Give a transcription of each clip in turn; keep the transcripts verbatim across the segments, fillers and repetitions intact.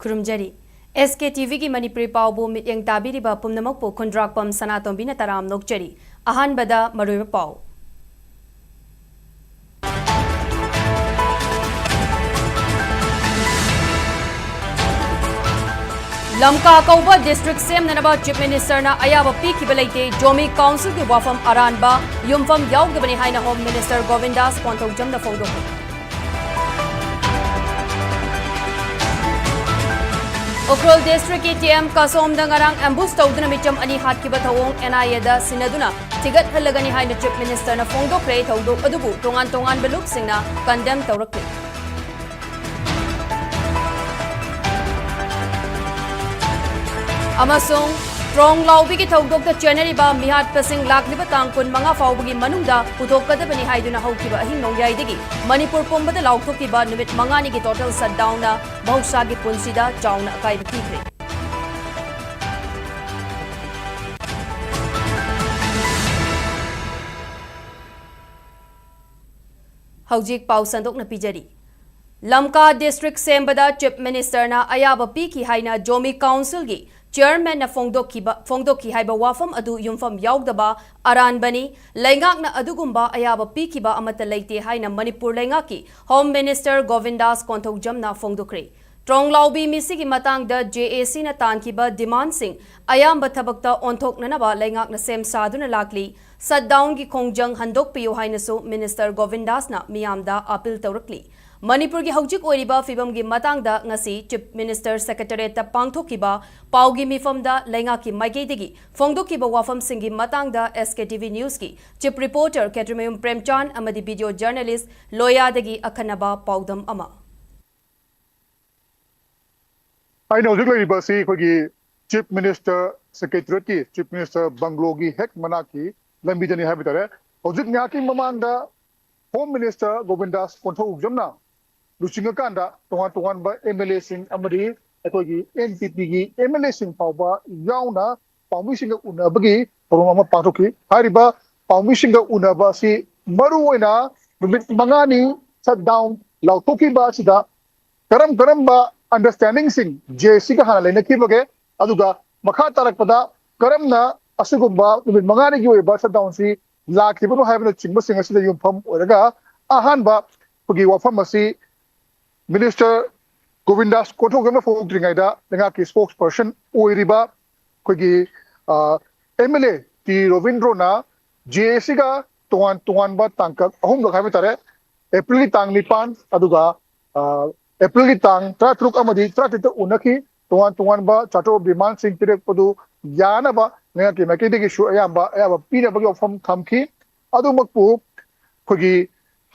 ꯈꯨꯔꯨꯝꯖꯔꯤ꯫ ꯑꯦꯁ ꯀꯦ T ꯚꯤꯒꯤ ꯃꯅꯤꯄꯨꯔꯤ ꯄꯥꯎꯕꯨ ꯃꯤꯠꯌꯦꯡ ꯇꯥꯕꯤꯔꯤꯕ ꯄꯨꯝꯅꯃꯛꯄꯨ ꯈꯨꯟꯗ꯭ꯔꯥꯛꯄꯝ ꯁꯅꯥꯇꯣꯝꯕꯤꯅ ꯇꯔꯥꯝꯅ ꯑꯣꯛꯆꯔꯤ꯫ ꯑꯍꯥꯟꯕꯗ ꯃꯔꯨꯑꯣꯏꯕ ꯄꯥꯎ꯫ ꯂꯝꯀꯥ ꯀꯧꯕ district ꯁꯦꯝꯅꯅꯕ Chief Ministerꯅ ꯑꯌꯥꯕ ꯄꯤꯈꯤꯕ ꯂꯩꯇꯦ꯫ ꯖꯣꯃꯤ Councilꯒꯤ ꯋꯥꯐꯝ ꯑꯔꯥꯟꯕ ꯌꯨꯝꯐꯝ ꯌꯥꯎꯗꯕꯅꯤ ꯍꯥꯏꯅ Home Minister ꯒꯣꯕꯤꯟꯗꯥꯁ ꯀꯣꯟꯊꯧꯖꯝꯅ ꯐꯣꯡꯗꯣꯛꯈꯤ꯫ ꯎꯈ꯭ꯔꯨꯜ districtꯀꯤ T M ꯀꯥꯁꯣꯝꯗ ꯉꯔꯥꯡ ambush ꯇꯧꯗꯨꯅ ꯃꯤꯆꯝ ꯑꯅꯤ ꯍꯥꯠꯈꯤꯕ ꯊꯧꯑꯣꯡ N I Aꯗ ꯁꯤꯟꯅꯗꯨꯅ ꯊꯤꯒꯠꯍꯜꯂꯒꯅꯤ ꯍꯥꯏꯅ Chief Ministerꯅ ꯐꯣꯡꯗꯣꯛꯈ꯭ꯔꯦ꯫ ꯊꯧꯗꯣꯛ ꯑꯗꯨꯕꯨ ꯇꯣꯉꯥꯟ ꯇꯣꯉꯥꯟꯕ ꯂꯨꯞꯁꯤꯡꯅ condemn ꯇꯧꯔꯛꯂꯤ꯫ ꯑꯃꯁꯨꯡ ꯇ꯭ꯔꯣꯡ ꯂꯥꯎꯕꯤꯒꯤ ꯊꯧꯗꯣꯛꯇ ꯆꯦꯟꯅꯔꯤꯕ ꯃꯤꯍꯥꯠꯄꯁꯤꯡ ꯂꯥꯛꯂꯤꯕ ꯇꯥꯡ ꯀꯨꯟꯃꯉꯥ ꯐꯥꯎꯕꯒꯤ ꯃꯅꯨꯡꯗ ꯄꯨꯊꯣꯛꯀꯗꯕꯅꯤ ꯍꯥꯏꯗꯨꯅ ꯍꯧꯈꯤꯕ ꯑꯍꯤꯡ ꯅꯣꯡꯌꯥꯏꯗꯒꯤ ꯃꯅꯤꯄꯨꯔ ꯄꯨꯝꯕꯗ ꯂꯥꯎꯊꯣꯛꯈꯤꯕ ꯅꯨꯃꯤꯠ ꯃꯉꯥꯅꯤꯒꯤ total shutdownꯅ ꯃꯍꯧꯁꯥꯒꯤ ꯄꯨꯟꯁꯤꯗ ꯆꯥꯎꯅ ꯑꯀꯥꯏꯕ ꯄꯤꯈ꯭ꯔꯦ꯫ ꯍꯧꯖꯤꯛ ꯄꯥꯎ ꯁꯟꯗꯣꯛꯅ ꯄꯤꯖꯔꯤ꯫ ꯂꯝꯀꯥ district ꯁꯦꯝꯕꯗ Chief Ministerꯅ ꯑꯌꯥꯕ ꯄꯤꯈꯤ ꯍꯥꯏꯅ ꯖꯣꯃꯤ Councilꯒꯤ Chairmanꯅ ꯐꯣꯡꯗꯣꯛꯈꯤꯕ, ꯐꯣꯡꯗꯣꯛꯈꯤ ꯍꯥꯏꯕ ꯋꯥꯐꯝ ꯑꯗꯨ ꯌꯨꯝꯐꯝ ꯌꯥꯎꯗꯕ ꯑꯔꯥꯟꯕꯅꯤ꯫ ꯂꯩꯉꯥꯛꯅ ꯑꯗꯨꯒꯨꯝꯕ ꯑꯌꯥꯕ ꯄꯤꯈꯤꯕ ꯑꯃꯠꯇ ꯂꯩꯇꯦ ꯍꯥꯏꯅ ꯃꯅꯤꯄꯨꯔ ꯂꯩꯉꯥꯛꯀꯤ Home Minister ꯒꯣꯕꯤꯟꯗꯥꯁ ꯀꯣꯟꯊꯧꯖꯝꯅ ꯐꯣꯡꯗꯣꯛꯈ꯭ꯔꯦ꯫ ꯇ꯭ꯔꯣꯡꯂꯥꯎꯕꯤ ꯃꯤꯁꯤꯒꯤ ꯃꯇꯥꯡꯗ J A Cꯅ ꯇꯥꯟꯈꯤꯕ demandꯁꯤꯡ ꯑꯌꯥꯝꯕ ꯊꯕꯛꯇ ꯑꯣꯟꯊꯣꯛꯅꯅꯕ ꯂꯩꯉꯥꯛꯅ ꯁꯦꯝ ꯁꯥꯗꯨꯅ ꯂꯥꯛꯂꯤ꯫ Shutdownꯒꯤ ꯈꯣꯡꯖꯪ ꯍꯟꯗꯣꯛꯄꯤꯌꯨ ꯍꯥꯏꯅꯁꯨ Minister ꯒꯣꯕꯤꯟꯗꯥꯁꯅ ꯃꯤꯌꯥꯝꯗ appeal ꯇꯧꯔꯛꯂꯤ꯫ ꯃꯅꯤꯄꯨꯔꯒꯤ ꯍꯧꯖꯤꯛ ꯑꯣꯏꯔꯤꯕ ꯐꯤꯕꯝꯒꯤ ꯃꯇꯥꯡꯗ ꯉꯁꯤ Chief Minister Secretariatꯇ ꯄꯥꯡꯊꯣꯛꯈꯤꯕ ꯄꯥꯎꯒꯤ ꯃꯤꯐꯝꯗ ꯂꯩꯉꯥꯛꯀꯤ ꯃꯥꯏꯀꯩꯗꯒꯤ ꯐꯣꯡꯗꯣꯛꯈꯤꯕ ꯋꯥꯐꯝꯁꯤꯡꯒꯤ ꯃꯇꯥꯡꯗ S K T V Newsꯀꯤ Chief Reporter ꯈꯦꯇ꯭ꯔꯤꯃꯌꯨꯝ ꯄ꯭ꯔꯦꯝꯆꯥꯟ ꯑꯃꯗꯤ Video Journalist ꯂꯣꯌꯥꯗꯒꯤ ꯑꯈꯟꯅꯕ ꯄꯥꯎꯗꯝ ꯑꯃ꯫ ꯑꯩꯅ ꯍꯧꯖꯤꯛ ꯂꯩꯔꯤꯕ ꯑꯁꯤ ꯑꯩꯈꯣꯏꯒꯤ Chief Minister Secretariatꯀꯤ, Chief Minister Bungalowꯒꯤ ꯍꯦꯛ ꯃꯅꯥꯛꯀꯤ ꯂꯝꯕꯤꯗꯅꯤ ꯍꯥꯏꯕ ꯇꯥꯔꯦ꯫ ꯍꯧꯖꯤꯛ ꯉꯥꯏꯍꯥꯛꯀꯤ ꯃꯃꯥꯡꯗ Home Minister ꯒꯣꯕꯤꯟꯗꯥꯁ ꯀꯣꯟꯊꯧꯖꯝꯅ ꯂꯨꯆꯤꯡꯉꯀꯥꯟꯗ ꯇꯣꯉꯥꯟ ꯇꯣꯉꯥꯟꯕ M L Aꯁꯤꯡ ꯑꯃꯗꯤ ꯑꯩꯈꯣꯏꯒꯤ N P Pꯒꯤ M L Aꯁꯤꯡ ꯐꯥꯎꯕ ꯌꯥꯎꯅ ꯄꯥꯎꯃꯤꯁꯤꯡꯒ ꯎꯅꯕꯒꯤ ꯊꯧꯔꯝ ꯑꯃ ꯄꯥꯡꯊꯣꯛꯈꯤ꯫ ꯍꯥꯏꯔꯤꯕ ꯄꯥꯎꯃꯤꯁꯤꯡꯒ ꯎꯅꯕ ꯑꯁꯤ ꯃꯔꯨꯑꯣꯏꯅ ꯅꯨꯃꯤꯠ ꯃꯉꯥꯅꯤ shutdown ꯂꯥꯎꯊꯣꯛꯈꯤꯕ ꯑꯁꯤꯗ ꯀꯔꯝ ꯀꯔꯝꯕ ꯑꯟꯗꯔꯁ꯭ꯇꯦꯟꯗꯤꯡꯁꯤꯡ ꯖꯦ ꯑꯦꯁ ꯁꯤꯒ ꯍꯥꯟꯅ ꯂꯩꯅꯈꯤꯕꯒꯦ, ꯑꯗꯨꯒ ꯃꯈꯥ ꯇꯥꯔꯛꯄꯗ ꯀꯔꯝꯅ ꯑꯁꯤꯒꯨꯝꯕ ꯅꯨꯃꯤꯠ ꯃꯉꯥꯅꯤꯒꯤ ꯑꯣꯏꯕ ꯁꯠꯗꯥꯎꯟꯁꯤ ꯂꯥꯛꯈꯤꯕꯅꯣ ꯍꯥꯏꯕꯅꯆꯤꯡꯕꯁꯤꯡ ꯑꯁꯤꯗ ꯌꯨꯝꯐꯝ ꯑꯣꯏꯔꯒ ꯑꯍꯥꯟꯕ ꯑꯩꯈꯣꯏꯒꯤ ꯋꯥꯐꯝ ꯑꯁꯤ ꯃꯤꯅꯤꯁꯇꯔ ꯒꯣꯕꯤꯟꯗꯥꯁ ꯀꯣꯟꯊꯧꯖꯝꯅ ꯐꯣꯡꯗꯣꯛꯇ꯭ꯔꯤꯉꯩꯗ ꯂꯩꯉꯥꯛꯀꯤ ꯁ꯭ꯄꯣꯛꯁ ꯄꯔꯁꯟ ꯑꯣꯏꯔꯤꯕ ꯑꯩꯈꯣꯏꯒꯤ ꯑꯦꯝ ꯑꯦꯜ ꯑꯦ ꯇꯤ ꯔꯣꯕꯤꯟꯗ꯭ꯔꯣꯅ ꯖꯦ ꯑꯦ ꯁꯤꯒ ꯇꯣꯉꯥꯟ ꯇꯣꯉꯥꯟꯕ ꯇꯥꯡꯀꯛ ꯑꯍꯨꯝꯂꯛ ꯍꯥꯏꯕ ꯇꯥꯔꯦ, ꯑꯦꯄ꯭ꯔꯤꯜꯒꯤ ꯇꯥꯡ ꯅꯤꯄꯥꯟ, ꯑꯗꯨꯒ ꯑꯦꯄ꯭ꯔꯤꯜꯒꯤ ꯇꯥꯡ ꯇꯔꯥꯇꯔꯨꯛ ꯑꯃꯗꯤ ꯇꯔꯥꯇꯔꯦꯠꯇ ꯎꯅꯈꯤ꯫ ꯇꯣꯉꯥꯟ ꯇꯣꯉꯥꯟꯕ ꯆꯥꯔꯇꯔ ꯑꯣꯐ ꯗꯤꯃꯥꯟꯁꯤꯡ ꯄꯤꯔꯛꯄꯗꯨ ꯌꯥꯅꯕ ꯂꯩꯉꯥꯛꯀꯤ ꯃꯥꯏꯀꯩꯗꯒꯤꯁꯨ ꯑꯌꯥꯝꯕ ꯑꯌꯥꯕ ꯄꯤꯅꯕꯒꯤ ꯋꯥꯐꯝ ꯊꯝꯈꯤ꯫ ꯑꯗꯨꯃꯛꯄꯨ ꯑꯩꯈꯣꯏꯒꯤ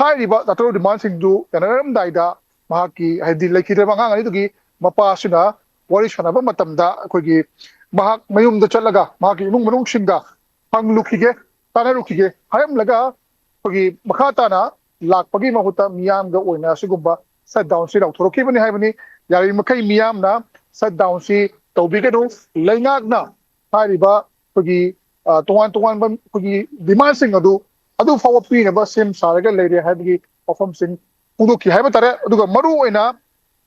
ꯍꯥꯏꯔꯤꯕ ꯆꯥꯔꯇꯔ ꯑꯣꯐ ꯗꯤꯃꯥꯟꯁꯤꯡꯗꯨ ꯌꯥꯅꯔꯝꯗꯥꯏꯗ ꯃꯍꯥꯛꯀꯤ, ꯍꯥꯏꯗꯤ ꯂꯩꯈꯤꯗ꯭ꯔꯕ ꯑꯉꯥꯡ ꯑꯅꯤꯗꯨꯒꯤ ꯃꯄꯥꯁꯤꯅ ꯋꯥꯔꯤ ꯁꯥꯟꯅꯕ ꯃꯇꯝꯗ ꯑꯩꯈꯣꯏꯒꯤ ꯃꯍꯥꯛ ꯃꯌꯨꯝꯗ ꯆꯠꯂꯒ ꯃꯍꯥꯛꯀꯤ ꯏꯃꯨꯡ ꯃꯅꯨꯡꯁꯤꯡꯒ ꯍꯪꯂꯨꯈꯤꯒꯦ, ꯇꯥꯟꯅꯔꯨꯈꯤꯒꯦ ꯍꯥꯏꯔꯝꯂꯒ ꯑꯩꯈꯣꯏꯒꯤ ꯃꯈꯥ ꯇꯥꯅ ꯂꯥꯛꯄꯒꯤ ꯃꯍꯨꯠꯇ ꯃꯤꯌꯥꯝꯒ ꯑꯣꯏꯅ ꯑꯁꯤꯒꯨꯝꯕ ꯁꯠꯗꯥꯎꯟꯁꯤ ꯂꯥꯎꯊꯣꯔꯛꯈꯤꯕꯅꯤ ꯍꯥꯏꯕꯅꯤ꯫ ꯌꯥꯔꯤꯕꯃꯈꯩ ꯃꯤꯌꯥꯝꯅ ꯁꯠꯗꯥꯎꯟꯁꯤ ꯇꯧꯕꯤꯒꯅꯨ꯫ ꯂꯩꯉꯥꯛꯅ ꯍꯥꯏꯔꯤꯕ ꯑꯩꯈꯣꯏꯒꯤ ꯇꯣꯉꯥꯟ ꯇꯣꯉꯥꯟꯕ ꯑꯩꯈꯣꯏꯒꯤ ꯗꯤꯃꯥꯟꯁꯤꯡ ꯑꯗꯨ ꯑꯗꯨ ꯐꯥꯎꯕ ꯄꯤꯅꯕ ꯁꯦꯝ ꯁꯥꯔꯒ ꯂꯩꯔꯦ ꯍꯥꯏꯕꯒꯤ ꯋꯥꯐꯝꯁꯤꯡ ꯐꯣꯡꯗꯣꯛꯈꯤ ꯍꯥꯏꯕ ꯇꯥꯔꯦ꯫ ꯑꯗꯨꯒ ꯃꯔꯨ ꯑꯣꯏꯅ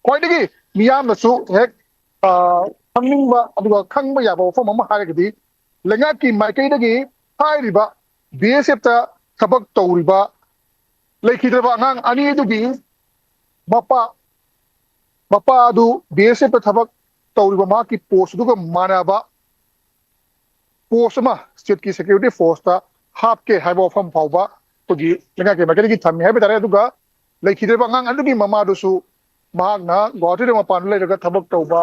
ꯈ꯭ꯋꯥꯏꯗꯒꯤ ꯃꯤꯌꯥꯝꯅꯁꯨ ꯍꯦꯛ ꯈꯪꯅꯤꯡꯕ ꯑꯗꯨꯒ ꯈꯪꯕ ꯌꯥꯕ ꯋꯥꯐꯝ ꯑꯃ ꯍꯥꯏꯔꯒꯗꯤ, ꯂꯩꯉꯥꯛꯀꯤ ꯃꯥꯏꯀꯩꯗꯒꯤ ꯍꯥꯏꯔꯤꯕ ꯕꯤ ꯑꯦꯁ ꯑꯦꯐꯇ ꯊꯕꯛ ꯇꯧꯔꯤꯕ ꯂꯩꯈꯤꯗ꯭ꯔꯕ ꯑꯉꯥꯡ ꯑꯅꯤ ꯑꯗꯨꯒꯤ ꯃꯄꯥ ꯃꯄꯥ ꯑꯗꯨ ꯕꯤ ꯑꯦꯁ ꯑꯦꯐꯇ ꯊꯕꯛ ꯇꯧꯔꯤꯕ ꯃꯍꯥꯛꯀꯤ ꯄꯣꯁ ꯑꯗꯨꯒ ꯃꯥꯟꯅꯕ ꯄꯣꯁ ꯑꯃ ꯁ꯭ꯇꯦꯠꯀꯤ ꯁꯦꯀ꯭ꯌꯨꯔꯤꯇꯤ ꯐꯣꯔꯁꯇ ꯍꯥꯞꯀꯦ ꯍꯥꯏꯕ ꯋꯥꯐꯝ ꯐꯥꯎꯕ ꯑꯩꯈꯣꯏꯒꯤ ꯂꯩꯉꯥꯛꯀꯤ ꯃꯥꯏꯀꯩꯗꯒꯤ ꯊꯝꯃꯤ ꯍꯥꯏꯕ ꯇꯥꯔꯦ꯫ ꯑꯗꯨꯒ ꯂꯩꯈꯤꯗ꯭ꯔꯤꯕ ꯑꯉꯥꯡ ꯑꯗꯨꯒꯤ ꯃꯃꯥꯗꯨꯁꯨ ꯃꯍꯥꯛꯅ ꯒꯨꯋꯥꯍꯥꯇꯤꯗ ꯃꯄꯥꯟꯗ ꯂꯩꯔꯒ ꯊꯕꯛ ꯇꯧꯕ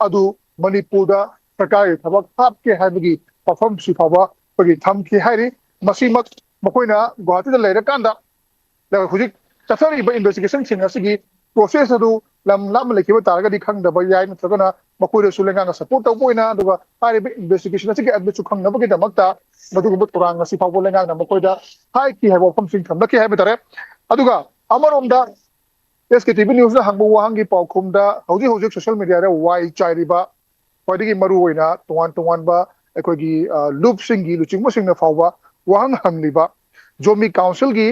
ꯑꯗꯨ ꯃꯅꯤꯄꯨꯔꯗ ꯁꯔꯀꯥꯔꯒꯤ ꯊꯕꯛ ꯍꯥꯞꯀꯦ ꯍꯥꯏꯕꯒꯤ ꯋꯥꯐꯝꯁꯤ ꯐꯥꯎꯕ ꯑꯩꯈꯣꯏꯒꯤ ꯊꯝꯈꯤ ꯍꯥꯏꯔꯤ꯫ ꯃꯁꯤꯃꯛ ꯃꯈꯣꯏꯅ ꯒꯨꯋꯥꯍꯥꯇꯤꯗ ꯂꯩꯔꯀꯥꯟꯗ ꯍꯧꯖꯤꯛ ꯆꯠꯊꯔꯤꯕ ꯏꯟꯚꯦꯁꯇꯤꯒꯦꯁꯟꯁꯤꯡ ꯑꯁꯤꯒꯤ ꯄ꯭ꯔꯣꯁꯦꯁ ꯑꯗꯨ ꯂꯝ ꯂꯥꯞꯅ ꯂꯩꯈꯤꯕ ꯇꯥꯔꯒꯗꯤ ꯈꯪꯗꯕ ꯌꯥꯏ, ꯅꯠꯇ꯭ꯔꯒꯅ ꯃꯈꯣꯏꯗꯁꯨ ꯂꯩꯉꯥꯛꯅ ꯁꯄꯣꯔꯠ ꯇꯧꯕ ꯑꯣꯏꯅ, ꯑꯗꯨꯒ ꯍꯥꯏꯔꯤꯕ ꯏꯟꯚꯦꯁꯇꯤꯒꯦꯁꯟ ꯑꯁꯤꯒꯤ ꯑꯞꯗꯦꯠꯁꯨ ꯈꯪꯅꯕꯒꯤꯗꯃꯛꯇ ꯃꯗꯨꯒꯨꯝꯕ ꯊꯧꯔꯥꯡ ꯑꯁꯤ ꯐꯥꯎꯕ ꯂꯩꯉꯥꯛꯅ ꯃꯈꯣꯏꯗ ꯍꯥꯏꯈꯤ ꯍꯥꯏꯕ ꯋꯥꯐꯝꯁꯤꯡ ꯊꯝꯂꯛꯈꯤ ꯍꯥꯏꯕ ꯇꯥꯔꯦ꯫ ꯑꯗꯨꯒ ꯑꯃꯔꯣꯝꯗ ꯑꯦꯁ ꯀꯦ ꯇꯤ ꯚꯤ ꯅ꯭ꯌꯨꯁꯅ ꯍꯪꯕ ꯋꯥꯍꯪꯒꯤ ꯄꯥꯎꯈꯨꯝꯗ ꯍꯧꯖꯤꯛ ꯍꯧꯖꯤꯛ ꯁꯣꯁꯤꯌꯦꯜ ꯃꯦꯗꯤꯌꯥꯗ ꯋꯥꯏ ꯆꯥꯏꯔꯤꯕ ꯈ꯭ꯋꯥꯏꯗꯒꯤ ꯃꯔꯨ ꯑꯣꯏꯅ ꯇꯣꯉꯥꯟ ꯇꯣꯉꯥꯟꯕ ꯑꯩꯈꯣꯏꯒꯤ ꯂꯨꯞꯁꯤꯡꯒꯤ ꯂꯨꯆꯤꯡꯕꯁꯤꯡꯅ ꯐꯥꯎꯕ ꯋꯥꯍꯪ ꯍꯪꯂꯤꯕ ꯖꯣꯃꯤ ꯀꯥꯎꯟꯁꯤꯜꯒꯤ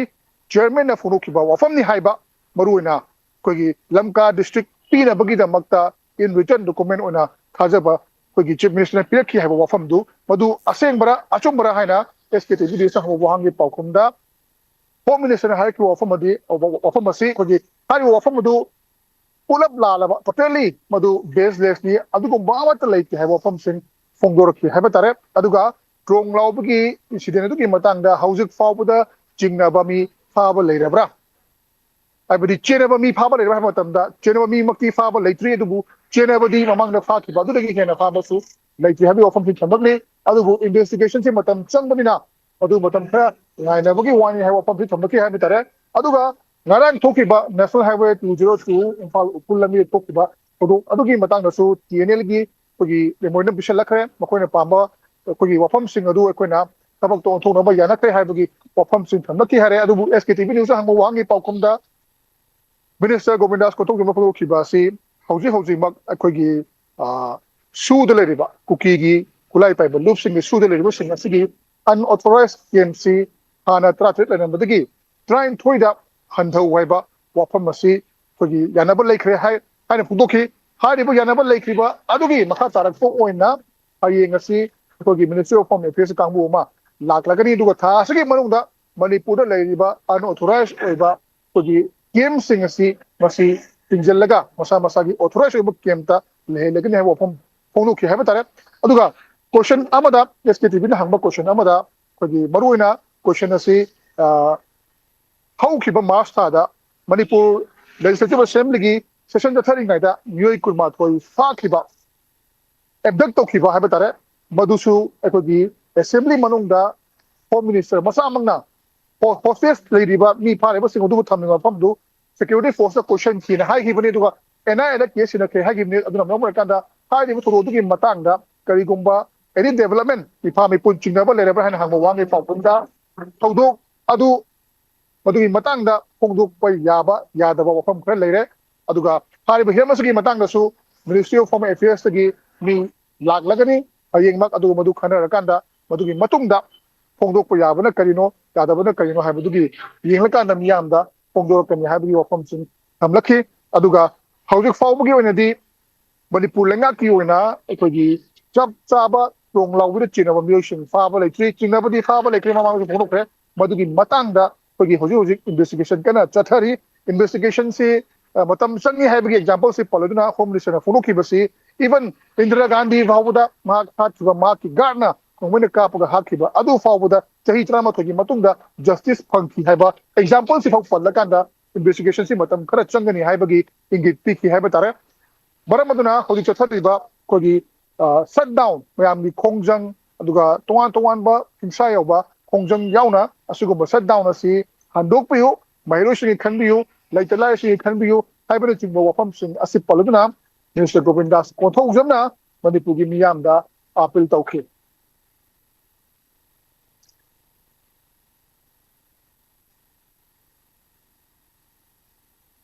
ꯆꯤꯌꯔꯃꯦꯟꯅ ꯐꯣꯡꯗꯣꯛꯈꯤꯕ ꯋꯥꯐꯝꯅꯤ ꯍꯥꯏꯕ, ꯃꯔꯨ ꯑꯣꯏꯅ ꯑꯩꯈꯣꯏꯒꯤ ꯂꯝꯀꯥ ꯗꯤꯁꯇ꯭ꯔꯤꯛ ꯄꯤꯅꯕꯒꯤꯗꯃꯛꯇ in written document ꯑꯣꯏꯅ ꯊꯥꯖꯕ ꯑꯩꯈꯣꯏꯒꯤ Chief Minister ꯅ ꯄꯤꯔꯛꯈꯤ ꯍꯥꯏꯕ ꯋꯥꯐꯝꯗꯨ, ꯃꯗꯨ ꯑꯁꯦꯡꯕꯔꯥ ꯑꯆꯨꯝꯕꯔꯥ ꯍꯥꯏꯅ S K T V News ꯅ ꯍꯪꯕ ꯋꯥꯍꯪꯒꯤ ꯄꯥꯎꯈꯨꯝꯗ Home Minister ꯅ ꯍꯥꯏꯔꯛꯈꯤꯕ ꯋꯥꯐꯝ ꯑꯗꯤ, ꯋꯥꯐꯝ ꯑꯁꯤ ꯑꯩꯈꯣꯏꯒꯤ ꯍꯥꯏꯔꯤꯕ ꯋꯥꯐꯝ ꯑꯗꯨ ꯄꯨꯂꯞ ꯂꯥꯜꯂꯕ, totally ꯃꯗꯨ baseless ꯅꯤ, ꯑꯗꯨꯒꯨꯝꯕ ꯑꯃꯠꯇ ꯂꯩꯇꯦ ꯍꯥꯏꯕ ꯋꯥꯐꯝꯁꯤꯡ ꯐꯣꯡꯗꯣꯔꯛꯈꯤ ꯍꯥꯏꯕ ꯇꯥꯔꯦ꯫ ꯑꯗꯨꯒ drone ꯂꯥꯎꯕꯒꯤ incident ꯑꯗꯨꯒꯤ ꯃꯇꯥꯡꯗ ꯍꯧꯖꯤꯛ ꯐꯥꯎꯕꯗ ꯆꯤꯡꯅꯕ ꯃꯤ ꯐꯥꯕ ꯂꯩꯔꯕ꯭ꯔꯥ? ꯍꯥꯏꯕꯗꯤ ꯆꯦꯟꯅꯕ ꯃꯤ ꯐꯥꯕ ꯂꯩꯔꯕ꯭ꯔꯥ ꯍꯥꯏꯕ ꯃꯇꯝꯗ, ꯆꯦꯟꯅꯕ ꯃꯤꯃꯛꯇꯤ ꯐꯥꯕ ꯂꯩꯇ꯭ꯔꯤ, ꯑꯗꯨꯕꯨ ꯆꯦꯟꯅꯕꯗꯤ ꯃꯃꯥꯡꯗ ꯐꯥꯈꯤꯕ ꯑꯗꯨꯗꯒꯤ ꯍꯦꯟꯅ ꯐꯥꯕꯁꯨ ꯂꯩꯇ꯭ꯔꯤ ꯍꯥꯏꯕꯒꯤ ꯋꯥꯐꯝꯁꯤ ꯊꯝꯂꯛꯂꯤ꯫ ꯑꯗꯨꯕꯨ investigation ꯁꯤ ꯃꯇꯝ ꯆꯪꯕꯅꯤꯅ, ꯑꯗꯨ ꯃꯇꯝ ꯈꯔ ꯉꯥꯏꯅꯕꯒꯤ ꯋꯥꯅꯤ ꯍꯥꯏꯕ ꯋꯥꯐꯝꯁꯤ ꯊꯝꯂꯛꯈꯤ ꯍꯥꯏꯕ ꯇꯥꯔꯦ꯫ ꯑꯗꯨꯒ ꯉꯔꯥꯡ ꯊꯣꯛꯈꯤꯕ National Highway two zero two Imphal Ukhrul ꯂꯝꯕꯤꯗ ꯊꯣꯛꯈꯤꯕ ꯊꯧꯗꯣꯛ ꯑꯗꯨꯒꯤ ꯃꯇꯥꯡꯗꯁꯨ T N L ꯒꯤ ꯑꯩꯈꯣꯏꯒꯤ memorandum ꯄꯤꯁꯜꯂꯛꯈ꯭ꯔꯦ꯫ ꯃꯈꯣꯏꯅ ꯄꯥꯝꯕ ꯑꯩꯈꯣꯏꯒꯤ ꯋꯥꯐꯝꯁꯤꯡ ꯑꯗꯨ ꯑꯩꯈꯣꯏꯅ ꯊꯕꯛꯇ ꯑꯣꯟꯊꯣꯛꯅꯕ ꯌꯥꯅꯈ꯭ꯔꯦ ꯍꯥꯏꯕꯒꯤ ꯋꯥꯐꯝꯁꯤꯡ ꯊꯝꯂꯛꯈꯤ ꯍꯥꯏꯔꯦ꯫ ꯑꯗꯨꯕꯨ S K T V News ꯅ ꯍꯪꯕ ꯋꯥꯍꯪꯒꯤ ꯄꯥꯎꯈꯨꯝꯗ Minister ꯒꯣꯕꯤꯟꯗꯥꯁ ꯀꯣꯊꯣꯛꯆꯝꯅ ꯐꯣꯡꯗꯣꯛꯈꯤꯕ ꯑꯁꯤ ꯍꯧꯖꯤꯛ ꯍꯧꯖꯤꯛꯃꯛ ꯑꯩꯈꯣꯏꯒꯤ, ꯑ, ꯁꯨꯗ ꯂꯩꯔꯤꯕ ꯀꯨꯀꯤꯒꯤ ꯈꯨꯠꯂꯥꯏ ꯄꯥꯏꯕ ꯂꯨꯞꯁꯤꯡꯒꯤ ꯁꯨꯗ ꯂꯩꯔꯤꯕꯁꯤꯡ ꯑꯁꯤꯒꯤ unauthorized camp ꯁꯤ ꯍꯥꯟꯅ ꯇꯔꯥꯇꯔꯦꯠ ꯂꯩꯔꯝꯕꯗꯒꯤ ꯇꯔꯥꯅꯤꯊꯣꯏꯗ ꯍꯟꯊꯧ ꯍꯥꯏꯕ ꯋꯥꯐꯝ ꯑꯁꯤ ꯑꯩꯈꯣꯏꯒꯤ ꯌꯥꯅꯕ ꯂꯩꯈ꯭ꯔꯦ ꯍꯥꯏ-, ꯍꯥꯏꯅ ꯐꯣꯡꯗꯣꯛꯈꯤ꯫ ꯍꯥꯏꯔꯤꯕ ꯌꯥꯅꯕ ꯂꯩꯈ꯭ꯔꯤꯕ ꯑꯗꯨꯒꯤ ꯃꯈꯥ ꯇꯥꯔꯛꯄ ꯑꯣꯏꯅ ꯍꯌꯦꯡ ꯑꯁꯤ ꯑꯩꯈꯣꯏꯒꯤ Ministry of Home Affairs ꯀꯥꯡꯕꯨ ꯑꯃ ꯂꯥꯛꯂꯒꯅꯤ, ꯑꯗꯨꯒ ꯊꯥ ꯑꯁꯤꯒꯤ ꯃꯅꯨꯡꯗ ꯃꯅꯤꯄꯨꯔꯗ ꯂꯩꯔꯤꯕ unauthorized ꯑꯣꯏꯕ ꯑꯩꯈꯣꯏꯒꯤ camp ꯁꯤꯡ ꯑꯁꯤ ꯃꯁꯤ ꯆꯤꯡꯁꯤꯜꯂꯒ ꯃꯁꯥ ꯃꯁꯥꯒꯤ authorized ꯑꯣꯏꯕ camp ꯇ ꯂꯩꯍꯜꯂꯒꯅꯤ ꯍꯥꯏꯕ ꯋꯥꯐꯝ ꯐꯣꯡꯗꯣꯛꯈꯤ ꯍꯥꯏꯕ ꯇꯥꯔꯦ꯫ ꯑꯗꯨꯒ question ꯑꯃꯗ, S K T V ꯅ ꯍꯪꯕ question ꯑꯃꯗ ꯑꯩꯈꯣꯏꯒꯤ ꯃꯔꯨꯑꯣꯏꯅ question ꯑꯁꯤ, ꯑ, ꯍꯧꯈꯤꯕ March ꯊꯥꯗ ꯃꯅꯤꯄꯨꯔ Legislative Assembly ꯒꯤ session ꯆꯠꯊꯔꯤꯉꯩꯗ ꯃꯤꯑꯣꯏ ꯀꯨꯟꯃꯥꯊꯣꯏ ꯐꯥꯈꯤꯕ, abduct ꯇꯧꯈꯤꯕ ꯍꯥꯏꯕ ꯇꯥꯔꯦ, ꯃꯗꯨꯁꯨ ꯑꯩꯈꯣꯏꯒꯤ Assembly ꯃꯅꯨꯡꯗ Home Minister ꯃꯁꯥꯃꯛꯅ ho-, hostage ꯂꯩꯔꯤꯕ ꯃꯤ ꯐꯥꯔꯤꯕꯁꯤꯡ ꯑꯗꯨꯕꯨ ꯊꯝꯂꯤꯕ ꯃꯐꯝꯗꯨ security force ꯇ ꯀꯣꯏꯁꯟꯈꯤꯅ ꯍꯥꯏꯈꯤꯕꯅꯤ꯫ ꯑꯗꯨꯒ N I A the case ꯁꯤꯟꯅꯈ꯭ꯔꯦ ꯍꯥꯏꯈꯤꯕꯅꯤ꯫ ꯑꯗꯨꯅ ꯃꯔꯝ ꯑꯣꯏꯔꯀꯥꯟꯗ ꯍꯥꯏꯔꯤꯕ ꯊꯧꯗꯣꯛ ꯑꯗꯨꯒꯤ ꯃꯇꯥꯡꯗ ꯀꯔꯤꯒꯨꯝꯕ any development, ꯃꯤꯐꯥ ꯃꯤꯄꯨꯟ ꯆꯤꯡꯅꯕ ꯂꯩꯔꯕ꯭ꯔꯥ ꯍꯥꯏꯅ ꯍꯪꯕ ꯋꯥꯍꯪꯒꯤ ꯄꯥꯎꯈꯨꯝꯗ ꯊꯧꯗꯣꯛ ꯑꯗꯨ ꯃꯗꯨꯒꯤ ꯃꯇꯥꯡꯗ ꯐꯣꯡꯗꯣꯛꯄ ꯌꯥꯕ ꯌꯥꯗꯕ ꯋꯥꯐꯝ ꯈꯔ ꯂꯩꯔꯦ꯫ ꯑꯗꯨꯒ ꯍꯥꯏꯔꯤꯕ ꯍꯤꯔꯝ ꯑꯁꯤꯒꯤ ꯃꯇꯥꯡꯗꯁꯨ Ministry of Home Affairs ꯇꯒꯤ ꯃꯤ ꯂꯥꯛꯂꯒꯅꯤ ꯍꯌꯦꯡꯃꯛ, ꯑꯗꯨꯒ ꯃꯗꯨ ꯈꯟꯅꯔꯀꯥꯟꯗ ꯃꯗꯨꯒꯤ ꯃꯇꯨꯡꯗ ꯐꯣꯡꯗꯣꯛꯄ ꯌꯥꯕꯅ ꯀꯔꯤꯅꯣ, ꯌꯥꯗꯕꯅ ꯀꯔꯤꯅꯣ ꯍꯥꯏꯕꯗꯨꯒꯤ ꯌꯦꯡꯂꯀꯥꯟꯗ ꯃꯤꯌꯥꯝꯗ ꯐꯣꯡꯗꯣꯔꯛꯀꯅꯤ ꯍꯥꯏꯕꯒꯤ ꯋꯥꯐꯝꯁꯤꯡ ꯊꯝꯂꯛꯈꯤ꯫ ꯑꯗꯨꯒ ꯍꯧꯖꯤꯛ ꯐꯥꯎꯕꯒꯤ ꯑꯣꯏꯅꯗꯤ ꯃꯅꯤꯄꯨꯔ ꯂꯩꯉꯥꯛꯀꯤ ꯑꯣꯏꯅ ꯑꯩꯈꯣꯏꯒꯤ ꯆꯞ ꯆꯥꯕ ꯇꯣꯡ ꯂꯥꯎꯕꯤꯗ ꯆꯤꯡꯅꯕ ꯃꯤꯑꯣꯏꯁꯤꯡ ꯐꯥꯕ ꯂꯩꯇ꯭ꯔꯤ꯫ ꯆꯤꯡꯅꯕꯗꯤ ꯐꯥꯕ ꯂꯩꯇ꯭ꯔꯤ, ꯃꯃꯥꯡꯗꯁꯨ ꯐꯣꯡꯗꯣꯛꯈ꯭ꯔꯦ꯫ ꯃꯗꯨꯒꯤ ꯃꯇꯥꯡꯗ ꯑꯩꯈꯣꯏꯒꯤ ꯍꯧꯖꯤꯛ ꯍꯧꯖꯤꯛ ꯏꯟꯚꯦꯁꯇꯤꯒꯦꯁꯟ ꯀꯟꯅ ꯆꯠꯊꯔꯤ꯫ ꯏꯟꯚꯦꯁꯇꯤꯒꯦꯁꯟꯁꯤ, ꯑ, ꯃꯇꯝ ꯆꯪꯏ ꯍꯥꯏꯕꯒꯤ ꯑꯦꯛꯖꯥꯝꯄꯜꯁꯤ ꯄꯜꯂꯗꯨꯅ ꯍꯣꯝ ꯃꯤꯅꯤꯁꯇꯔꯅ ꯐꯣꯡꯗꯣꯛꯈꯤꯕꯁꯤ, ꯏꯚꯟ ꯏꯟꯗꯤꯔꯥ ꯒꯥꯟꯙꯤ ꯐꯥꯎꯕꯗ ꯃꯍꯥꯛ ꯍꯥꯠꯈꯤꯕ, ꯃꯍꯥꯛꯀꯤ ꯒꯥꯔꯗꯅ ꯅꯣꯡꯃꯩꯅ ꯀꯥꯞꯄꯒ ꯍꯥꯠꯈꯤꯕ ꯑꯗꯨ ꯐꯥꯎꯕꯗ ꯆꯍꯤ ꯇꯔꯥꯃꯥꯊꯣꯏꯒꯤ ꯃꯇꯨꯡꯗ ꯖꯁꯇꯤꯁ ꯐꯪꯈꯤ ꯍꯥꯏꯕ ꯑꯦꯛꯖꯥꯝꯄꯜꯁꯤ ꯐꯥꯎ ꯄꯜꯂꯀꯥꯟꯗ ꯏꯟꯚꯦꯁꯇꯤꯒꯦꯁꯟꯁꯤ ꯃꯇꯝ ꯈꯔ ꯆꯪꯒꯅꯤ ꯍꯥꯏꯕꯒꯤ ꯏꯪꯒꯤꯠ ꯄꯤꯈꯤ ꯍꯥꯏꯕ ꯇꯥꯔꯦ꯫ ꯃꯔꯝ ꯑꯗꯨꯅ ꯍꯧꯖꯤꯛ ꯆꯠꯊꯔꯤꯕ ꯑꯩꯈꯣꯏꯒꯤ, ꯑ, ꯁꯠ ꯗꯥꯎꯟ, ꯃꯌꯥꯝꯒꯤ ꯈꯣꯡꯖꯪ, ꯑꯗꯨꯒ ꯇꯣꯉꯥꯟ ꯇꯣꯉꯥꯟꯕ ꯍꯤꯡꯁꯥ ꯌꯥꯎꯕ ꯈꯣꯡꯖꯪ ꯌꯥꯎꯅ ꯑꯁꯤꯒꯨꯝꯕ ꯁꯠ ꯗꯥꯎꯟ ꯑꯁꯤ ꯍꯟꯗꯣꯛꯄꯤꯌꯨ, ꯃꯍꯩꯔꯣꯏꯁꯤꯡꯒꯤ ꯈꯟꯕꯤꯌꯨ, ꯂꯩꯇ ꯂꯥꯏꯔꯁꯤꯡꯒꯤ ꯈꯟꯕꯤꯌꯨ ꯍꯥꯏꯕꯅꯆꯤꯡꯕ ꯋꯥꯐꯝꯁꯤꯡ ꯑꯁꯤ ꯄꯜꯂꯗꯨꯅ ꯃꯤꯅꯤꯁꯇꯔ ꯒꯣꯕꯤꯟꯗꯥꯁ ꯀꯣꯟꯊꯧꯖꯝꯅ ꯃꯅꯤꯄꯨꯔꯒꯤ ꯃꯤꯌꯥꯝꯗ ꯑꯥꯄꯤꯜ ꯇꯧꯈꯤ꯫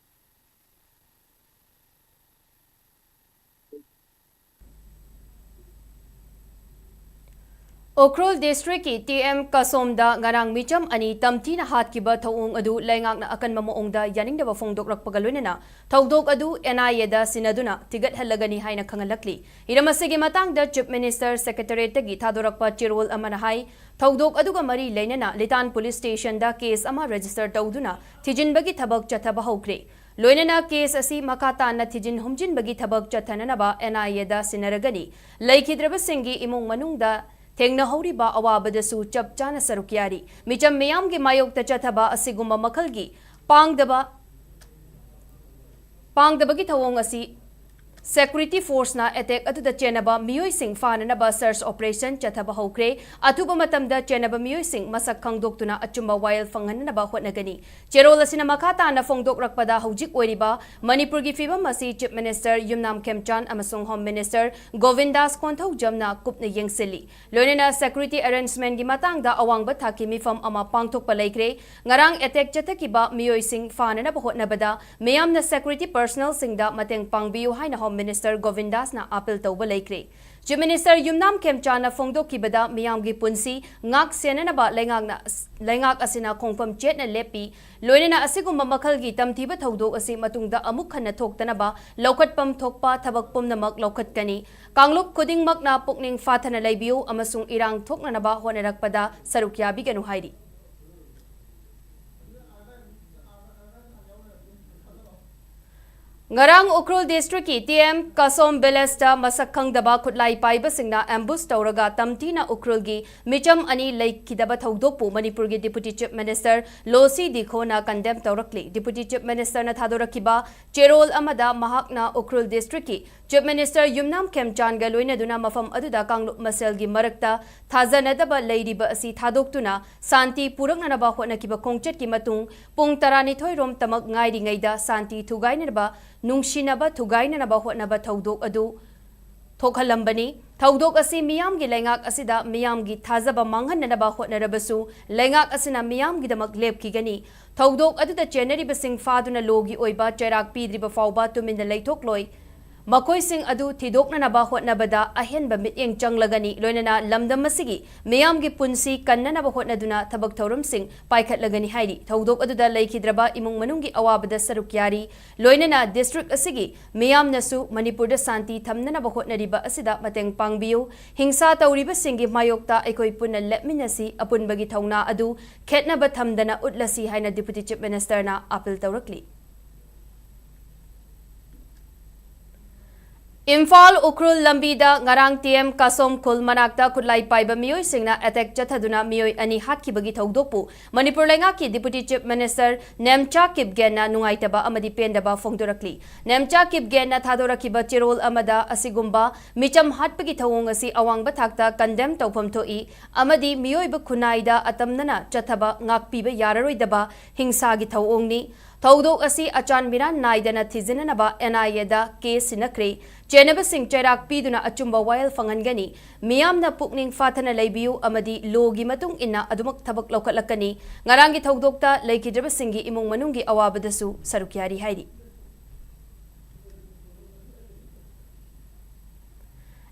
ꯎꯈ꯭ꯔꯨꯜ ꯗꯤꯁꯇ꯭ꯔꯤꯛꯀꯤ ꯇꯤ ꯑꯦꯝ ꯀꯁꯣꯝꯗ ꯉꯔꯥꯡ ꯃꯤꯆꯝ ꯑꯅꯤ ꯇꯝꯊꯤꯅ ꯍꯥꯠꯈꯤꯕ ꯊꯧꯑꯣꯡ ꯑꯗꯨ ꯂꯩꯉꯥꯛꯅ ꯑꯀꯟꯕ ꯃꯑꯣꯡꯗ ꯌꯥꯅꯤꯡꯗꯕ ꯐꯣꯡꯗꯣꯛꯂꯛꯄꯒ ꯂꯣꯏꯅꯅ ꯊꯧꯗꯣꯛ ꯑꯗꯨ ꯑꯦꯟ ꯑꯥꯏ ꯑꯦꯗ ꯁꯤꯟꯅꯗꯨꯅ ꯊꯤꯒꯠꯍꯜꯂꯒꯅꯤ ꯍꯥꯏꯅ ꯈꯪꯍꯜꯂꯛꯂꯤ꯫ ꯍꯤꯔꯝ ꯑꯁꯤꯒꯤ ꯃꯇꯥꯡꯗ ꯆꯤꯐ ꯃꯤꯅꯤꯁꯇꯔ ꯁꯦꯀ꯭ꯔꯦꯇꯔꯤꯌꯦꯠꯇꯒꯤ ꯊꯥꯗꯣꯔꯛꯄ ꯆꯦꯔꯣꯜ ꯑꯃꯅ ꯍꯥꯏ, ꯊꯧꯗꯣꯛ ꯑꯗꯨꯒ ꯃꯔꯤ ꯂꯩꯅꯅ ꯂꯤꯇꯥꯟ ꯄꯨꯂꯤꯁ ꯁ꯭ꯇꯦꯁꯟꯗ ꯀꯦꯁ ꯑꯃ ꯔꯦꯖꯤꯁꯇꯔ ꯇꯧꯗꯨꯅ ꯊꯤꯖꯤꯟꯕꯒꯤ ꯊꯕꯛ ꯆꯠꯊꯕ ꯍꯧꯈ꯭ꯔꯦ꯫ ꯂꯣꯏꯅꯅ ꯀꯦꯁ ꯑꯁꯤ ꯃꯈꯥ ꯇꯥꯅ ꯊꯤꯖꯤꯟ ꯍꯨꯝꯖꯤꯟꯕꯒꯤ ꯊꯕꯛ ꯆꯠꯊꯅꯅꯕ ꯑꯦꯟ ꯑꯥꯏ ꯑꯦꯗ ꯁꯤꯟꯅꯔꯒꯅꯤ꯫ ꯂꯩꯈꯤꯗ꯭ꯔꯕꯁꯤꯡꯒꯤ ꯏꯃꯨꯡ ꯃꯅꯨꯡꯗ ꯊꯦꯡꯅꯍꯧꯔꯤꯕ ꯑꯋꯥꯕꯗꯁꯨ ꯆꯞ ꯆꯥꯅ ꯁꯔꯨꯛ ꯌꯥꯔꯤ꯫ ꯃꯤꯆꯝ ꯃꯤꯌꯥꯝꯒꯤ ꯃꯥꯌꯣꯛꯇ ꯆꯠꯊꯕ ꯑꯁꯤꯒꯨꯝꯕ ꯃꯈꯜꯒꯤ ꯄꯥꯡꯗꯕ, ꯄꯥꯡꯗꯕꯒꯤ ꯊꯧꯑꯣꯡ ꯑꯁꯤ ꯁꯦꯀ꯭ꯌꯨꯔꯤꯇꯤ ꯐꯣꯔꯁꯅ ꯑꯦꯇꯦꯛ ꯑꯗꯨꯗ ꯆꯦꯟꯅꯕ ꯃꯤꯑꯣꯏꯁꯤꯡ ꯐꯥꯅꯅꯕ ꯁꯔꯆ ꯑꯣꯄꯔꯦꯁꯟ ꯆꯠꯊꯕ ꯍꯧꯈ꯭ꯔꯦ꯫ ꯑꯊꯨꯕ ꯃꯇꯝꯗ ꯆꯦꯟꯅꯕ ꯃꯤꯑꯣꯏꯁꯤꯡ ꯃꯁꯛ ꯈꯪꯗꯣꯛꯇꯨꯅ ꯑꯆꯨꯝꯕ ꯋꯥꯌꯦꯜ ꯐꯪꯍꯟꯅꯕ ꯍꯣꯠꯅꯒꯅꯤ꯫ ꯆꯦꯔꯣꯜ ꯑꯁꯤꯅ ꯃꯈꯥ ꯇꯥꯅ ꯐꯣꯡꯗꯣꯛꯂꯛꯄꯗ ꯍꯧꯖꯤꯛ ꯑꯣꯏꯔꯤꯕ ꯃꯅꯤꯄꯨꯔꯒꯤ ꯐꯤꯕꯝ ꯑꯁꯤ ꯆꯤꯐ ꯃꯤꯅꯤꯁꯇꯔ ꯌꯨꯝꯅꯥꯝ ꯈꯦꯝꯆꯥꯟ ꯑꯃꯁꯨꯡ ꯍꯣꯝ ꯃꯤꯅꯤꯁꯇꯔ ꯒꯣꯕꯤꯟꯗꯥꯁ ꯀꯣꯟꯊꯧꯖꯝꯅ ꯀꯨꯞꯅ ꯌꯦꯡꯁꯤꯜꯂꯤ꯫ ꯂꯣꯏꯅꯅ ꯁꯦꯀ꯭ꯌꯨꯔꯤꯇꯤ ꯑꯦꯔꯦꯟꯖꯃꯦꯟꯒꯤ ꯃꯇꯥꯡꯗ ꯑꯋꯥꯡꯕ ꯊꯥꯛꯀꯤ ꯃꯤꯐꯝ ꯑꯃ ꯄꯥꯡꯊꯣꯛꯄ ꯂꯩꯈ꯭ꯔꯦ꯫ ꯉꯔꯥꯡ ꯑꯦꯇꯦꯛ ꯆꯠꯊꯈꯤꯕ ꯃꯤꯑꯣꯏꯁꯤꯡ ꯐꯥꯅꯅꯕ ꯍꯣꯠꯅꯕꯗ ꯃꯤꯌꯥꯝꯅ ꯁꯦꯀ꯭ꯌꯨꯔꯤꯇꯤ ꯄꯔꯁꯅꯦꯜꯁꯤꯡꯗ ꯃꯇꯦꯡ ꯄꯥꯡꯕꯤꯌꯨ ꯍꯥꯏꯅ ꯍꯣꯝ ꯃꯤꯅꯤꯁꯇꯔ ꯒꯣꯕꯤꯟꯗꯥꯁꯅ ꯑꯥꯄꯤꯜ ꯇꯧꯕ ꯂꯩꯈ꯭ꯔꯦ꯫ Chief Minister ꯌꯨꯝꯅꯥꯝ ꯈꯦꯝꯆꯥꯟꯅ ꯐꯣꯡꯗꯣꯛꯈꯤꯕꯗ, ꯃꯤꯌꯥꯝꯒꯤ ꯄꯨꯟꯁꯤ ꯉꯥꯛ ꯁꯦꯟꯅꯅꯕ ꯂꯩꯉꯥꯛꯅ, ꯂꯩꯉꯥꯛ ꯑꯁꯤꯅ ꯈꯣꯡꯐꯝ ꯆꯦꯠꯅ ꯂꯦꯞꯄꯤ꯫ ꯂꯣꯏꯅꯅ ꯑꯁꯤꯒꯨꯝꯕ ꯃꯈꯜꯒꯤ ꯇꯝꯊꯤꯕ ꯊꯧꯗꯣꯛ ꯑꯁꯤ ꯃꯇꯨꯡꯗ ꯑꯃꯨꯛ ꯍꯟꯅ ꯊꯣꯛꯇꯅꯕ ꯂꯧꯈꯠꯐꯝ ꯊꯣꯛꯄ ꯊꯕꯛ ꯄꯨꯝꯅꯃꯛ ꯂꯧꯈꯠꯀꯅꯤ꯫ ꯀꯥꯡꯂꯨꯞ ꯈꯨꯗꯤꯡꯃꯛꯅ ꯄꯨꯛꯅꯤꯡ ꯐꯥꯊꯅ ꯂꯩꯕꯤꯌꯨ ꯑꯃꯁꯨꯡ ꯏꯔꯥꯡ ꯊꯣꯛꯅꯅꯕ ꯍꯣꯠꯅꯔꯛꯄꯗ ꯁꯔꯨꯛ ꯌꯥꯕꯤꯒꯅꯨ ꯍꯥꯏꯔꯤ꯫ ꯉꯔꯥꯡ ꯎꯈ꯭ꯔꯨꯜ district ꯀꯤ T M Kasom village ꯇ ꯃꯁꯛ ꯈꯪꯗꯕ ꯈꯨꯠꯂꯥꯏ ꯄꯥꯏꯕꯁꯤꯡꯅ ambush ꯇꯧꯔꯒ ꯇꯝꯊꯤꯅ ꯎꯈ꯭ꯔꯨꯜꯒꯤ ꯃꯤꯆꯝ ꯑꯅꯤ ꯂꯩꯈꯤꯗꯕ ꯊꯧꯗꯣꯛꯄꯨ ꯃꯅꯤꯄꯨꯔꯒꯤ Deputy Chief Minister ꯂꯣꯁꯤ ꯗꯤꯈꯣꯅ condemn ꯇꯧꯔꯛꯂꯤ꯫ Deputy Chief Minister ꯅ ꯊꯥꯗꯣꯔꯛꯈꯤꯕ ꯆꯦꯔꯣꯜ ꯑꯃꯗ ꯃꯍꯥꯛꯅ ꯎꯈ꯭ꯔꯨꯜ district ꯀꯤ Chief Minister ꯌꯨꯝꯅꯥꯝ ꯈꯦꯝꯆꯥꯟꯒ ꯂꯣꯏꯅꯗꯨꯅ ꯃꯐꯝ ꯑꯗꯨꯗ ꯀꯥꯡꯂꯨꯞ ꯃꯁꯦꯜꯒꯤ ꯃꯔꯛꯇ ꯊꯥꯖꯅꯗꯕ ꯂꯩꯔꯤꯕ ꯑꯁꯤ ꯊꯥꯗꯣꯛꯇꯨꯅ ꯁꯥꯟꯇꯤ ꯄꯨꯔꯛꯅꯅꯕ ꯍꯣꯠꯅꯈꯤꯕ ꯈꯣꯡꯆꯠꯀꯤ ꯃꯇꯨꯡ ꯄꯨꯡ ꯇꯔꯥꯅꯤꯊꯣꯏ ꯔꯣꯝꯇꯃꯛ ꯉꯥꯏꯔꯤꯉꯩꯗ ꯁꯥꯟꯇꯤ ꯊꯨꯒꯥꯏꯅꯅꯕ, ꯅꯨꯡꯁꯤꯅꯕ ꯊꯨꯒꯥꯏꯅꯅꯕ ꯍꯣꯠꯅꯕ ꯊꯧꯗꯣꯛ ꯑꯗꯨ ꯊꯣꯛꯍꯜꯂꯝꯕꯅꯤ꯫ ꯊꯧꯗꯣꯛ ꯑꯁꯤ ꯃꯤꯌꯥꯝꯒꯤ ꯂꯩꯉꯥꯛ ꯑꯁꯤꯗ ꯃꯤꯌꯥꯝꯒꯤ ꯊꯥꯖꯕ ꯃꯥꯡꯍꯟꯅꯅꯕ ꯍꯣꯠꯅꯔꯕꯁꯨ ꯂꯩꯉꯥꯛ ꯑꯁꯤꯅ ꯃꯤꯌꯥꯝꯒꯤꯗꯃꯛ ꯂꯦꯞꯈꯤꯒꯅꯤ꯫ ꯊꯧꯗꯣꯛ ꯑꯗꯨꯗ ꯆꯦꯟꯅꯔꯤꯕꯁꯤꯡ ꯐꯥꯗꯨꯅ ꯂꯣꯒꯤ ꯑꯣꯏꯕ ꯆꯩꯔꯥꯛ ꯄꯤꯗ꯭ꯔꯤꯕ ꯐꯥꯎꯕ ꯇꯨꯃꯤꯟꯅ ꯂꯩꯊꯣꯛꯂꯣꯏ꯫ ꯃꯈꯣꯏꯁꯤꯡ ꯑꯗꯨ ꯊꯤꯗꯣꯛꯅꯅꯕ ꯍꯣꯠꯅꯕꯗ ꯑꯍꯦꯟꯕ ꯃꯤꯠꯌꯦꯡ ꯆꯪꯂꯒꯅꯤ, ꯂꯣꯏꯅꯅ ꯂꯝꯗꯝ ꯑꯁꯤꯒꯤ ꯃꯤꯌꯥꯝꯒꯤ ꯄꯨꯟꯁꯤ ꯀꯟꯅꯅꯕ ꯍꯣꯠꯅꯗꯨꯅ ꯊꯕꯛ ꯊꯧꯔꯝꯁꯤꯡ ꯄꯥꯏꯈꯠꯂꯒꯅꯤ ꯍꯥꯏꯔꯤ꯫ ꯊꯧꯗꯣꯛ ꯑꯗꯨꯗ ꯂꯩꯈꯤꯗ꯭ꯔꯕ ꯏꯃꯨꯡ ꯃꯅꯨꯡꯒꯤ ꯑꯋꯥꯕꯗ ꯁꯔꯨꯛ ꯌꯥꯔꯤ, ꯂꯣꯏꯅꯅ district ꯑꯁꯤꯒꯤ ꯃꯤꯌꯥꯝꯅꯁꯨ ꯃꯅꯤꯄꯨꯔꯗ ꯁꯥꯟꯇꯤ ꯊꯝꯅꯅꯕ ꯍꯣꯠꯅꯔꯤꯕ ꯑꯁꯤꯗ ꯃꯇꯦꯡ ꯄꯥꯡꯕꯤꯌꯨ꯫ ꯍꯤꯡꯁꯥ ꯇꯧꯔꯤꯕꯁꯤꯡꯒꯤ ꯃꯥꯌꯣꯛꯇ ꯑꯩꯈꯣꯏ ꯄꯨꯟꯅ ꯂꯦꯞꯃꯤꯟꯅꯁꯤ, ꯑꯄꯨꯟꯕꯒꯤ ꯊꯧꯅꯥ ꯑꯗꯨ ꯈꯦꯠꯅꯕ ꯊꯝꯗꯅ ꯎꯠꯂꯁꯤ ꯍꯥꯏꯅ Deputy Chief Minister ꯅ appeal ꯇꯧꯔꯛꯂꯤ꯫ ꯏꯝꯐꯥꯜ ꯎꯈ꯭ꯔꯨꯜ ꯂꯝꯕꯤꯗ ꯉꯔꯥꯡ T M Kasom ꯈꯨꯜ ꯃꯅꯥꯛꯇ ꯈꯨꯠꯂꯥꯏ ꯄꯥꯏꯕ ꯃꯤꯑꯣꯏꯁꯤꯡꯅ attack ꯆꯠꯊꯗꯨꯅ ꯃꯤꯑꯣꯏ ꯑꯅꯤ ꯍꯥꯠꯈꯤꯕꯒꯤ ꯊꯧꯗꯣꯛꯄꯨ ꯃꯅꯤꯄꯨꯔ ꯂꯩꯉꯥꯛꯀꯤ Deputy Chief Minister ꯅꯦꯝꯆꯥ ꯀꯤꯞꯒꯦꯟꯅ ꯅꯨꯡꯉꯥꯏꯇꯕ ꯑꯃꯗꯤ ꯄꯦꯟꯗꯕ ꯐꯣꯡꯗꯣꯔꯛꯂꯤ꯫ ꯅꯦꯝꯆꯥ ꯀꯤꯞꯒꯦꯟꯅ ꯊꯥꯗꯣꯔꯛꯈꯤꯕ ꯆꯦꯔꯣꯜ ꯑꯃꯗ ꯑꯁꯤꯒꯨꯝꯕ ꯃꯤꯆꯝ ꯍꯥꯠꯄꯒꯤ ꯊꯧꯑꯣꯡ ꯑꯁꯤ ꯑꯋꯥꯡꯕ ꯊꯥꯛꯇ condemn ꯇꯧꯐꯝ ꯊꯣꯛꯏ ꯑꯃꯗꯤ ꯃꯤꯑꯣꯏꯕ ꯈꯨꯟꯅꯥꯏꯗ ꯑꯇꯝꯅꯅ ꯆꯠꯊꯕ ꯉꯥꯛꯄꯤꯕ ꯌꯥꯔꯔꯣꯏꯗꯕ ꯍꯤꯡꯁꯥꯒꯤ ꯊꯧꯑꯣꯡꯅꯤ꯫ ꯊꯧꯗꯣꯛ ꯑꯁꯤ ꯑꯆꯥꯟ ꯃꯤꯔꯥꯟ ꯅꯥꯏꯗꯅ ꯊꯤꯖꯤꯟꯅꯅꯕ N I A the case ꯁꯤꯟꯅꯈ꯭ꯔꯦ꯫ ꯆꯦꯟꯅꯕꯁꯤꯡ ꯆꯩꯔꯥꯛ ꯄꯤꯗꯨꯅ ꯑꯆꯨꯝꯕ ꯋꯥꯌꯦꯜ ꯐꯪꯍꯟꯒꯅꯤ꯫ ꯃꯤꯌꯥꯝꯅ ꯄꯨꯛꯅꯤꯡ ꯐꯥꯊꯅ ꯂꯩꯕꯤꯌꯨ ꯑꯃꯗꯤ ꯂꯣꯒꯤ ꯃꯇꯨꯡ ꯏꯟꯅ ꯑꯗꯨꯃꯛ ꯊꯕꯛ ꯂꯧꯈꯠꯂꯛꯀꯅꯤ꯫ ꯉꯔꯥꯡꯒꯤ ꯊꯧꯗꯣꯛꯇ ꯂꯩꯈꯤꯗ꯭ꯔꯕꯁꯤꯡꯒꯤ ꯏꯃꯨꯡ ꯃꯅꯨꯡꯒꯤ ꯑꯋꯥꯕꯗꯁꯨ ꯁꯔꯨꯛ ꯌꯥꯔꯤ ꯍꯥꯏꯔꯤ꯫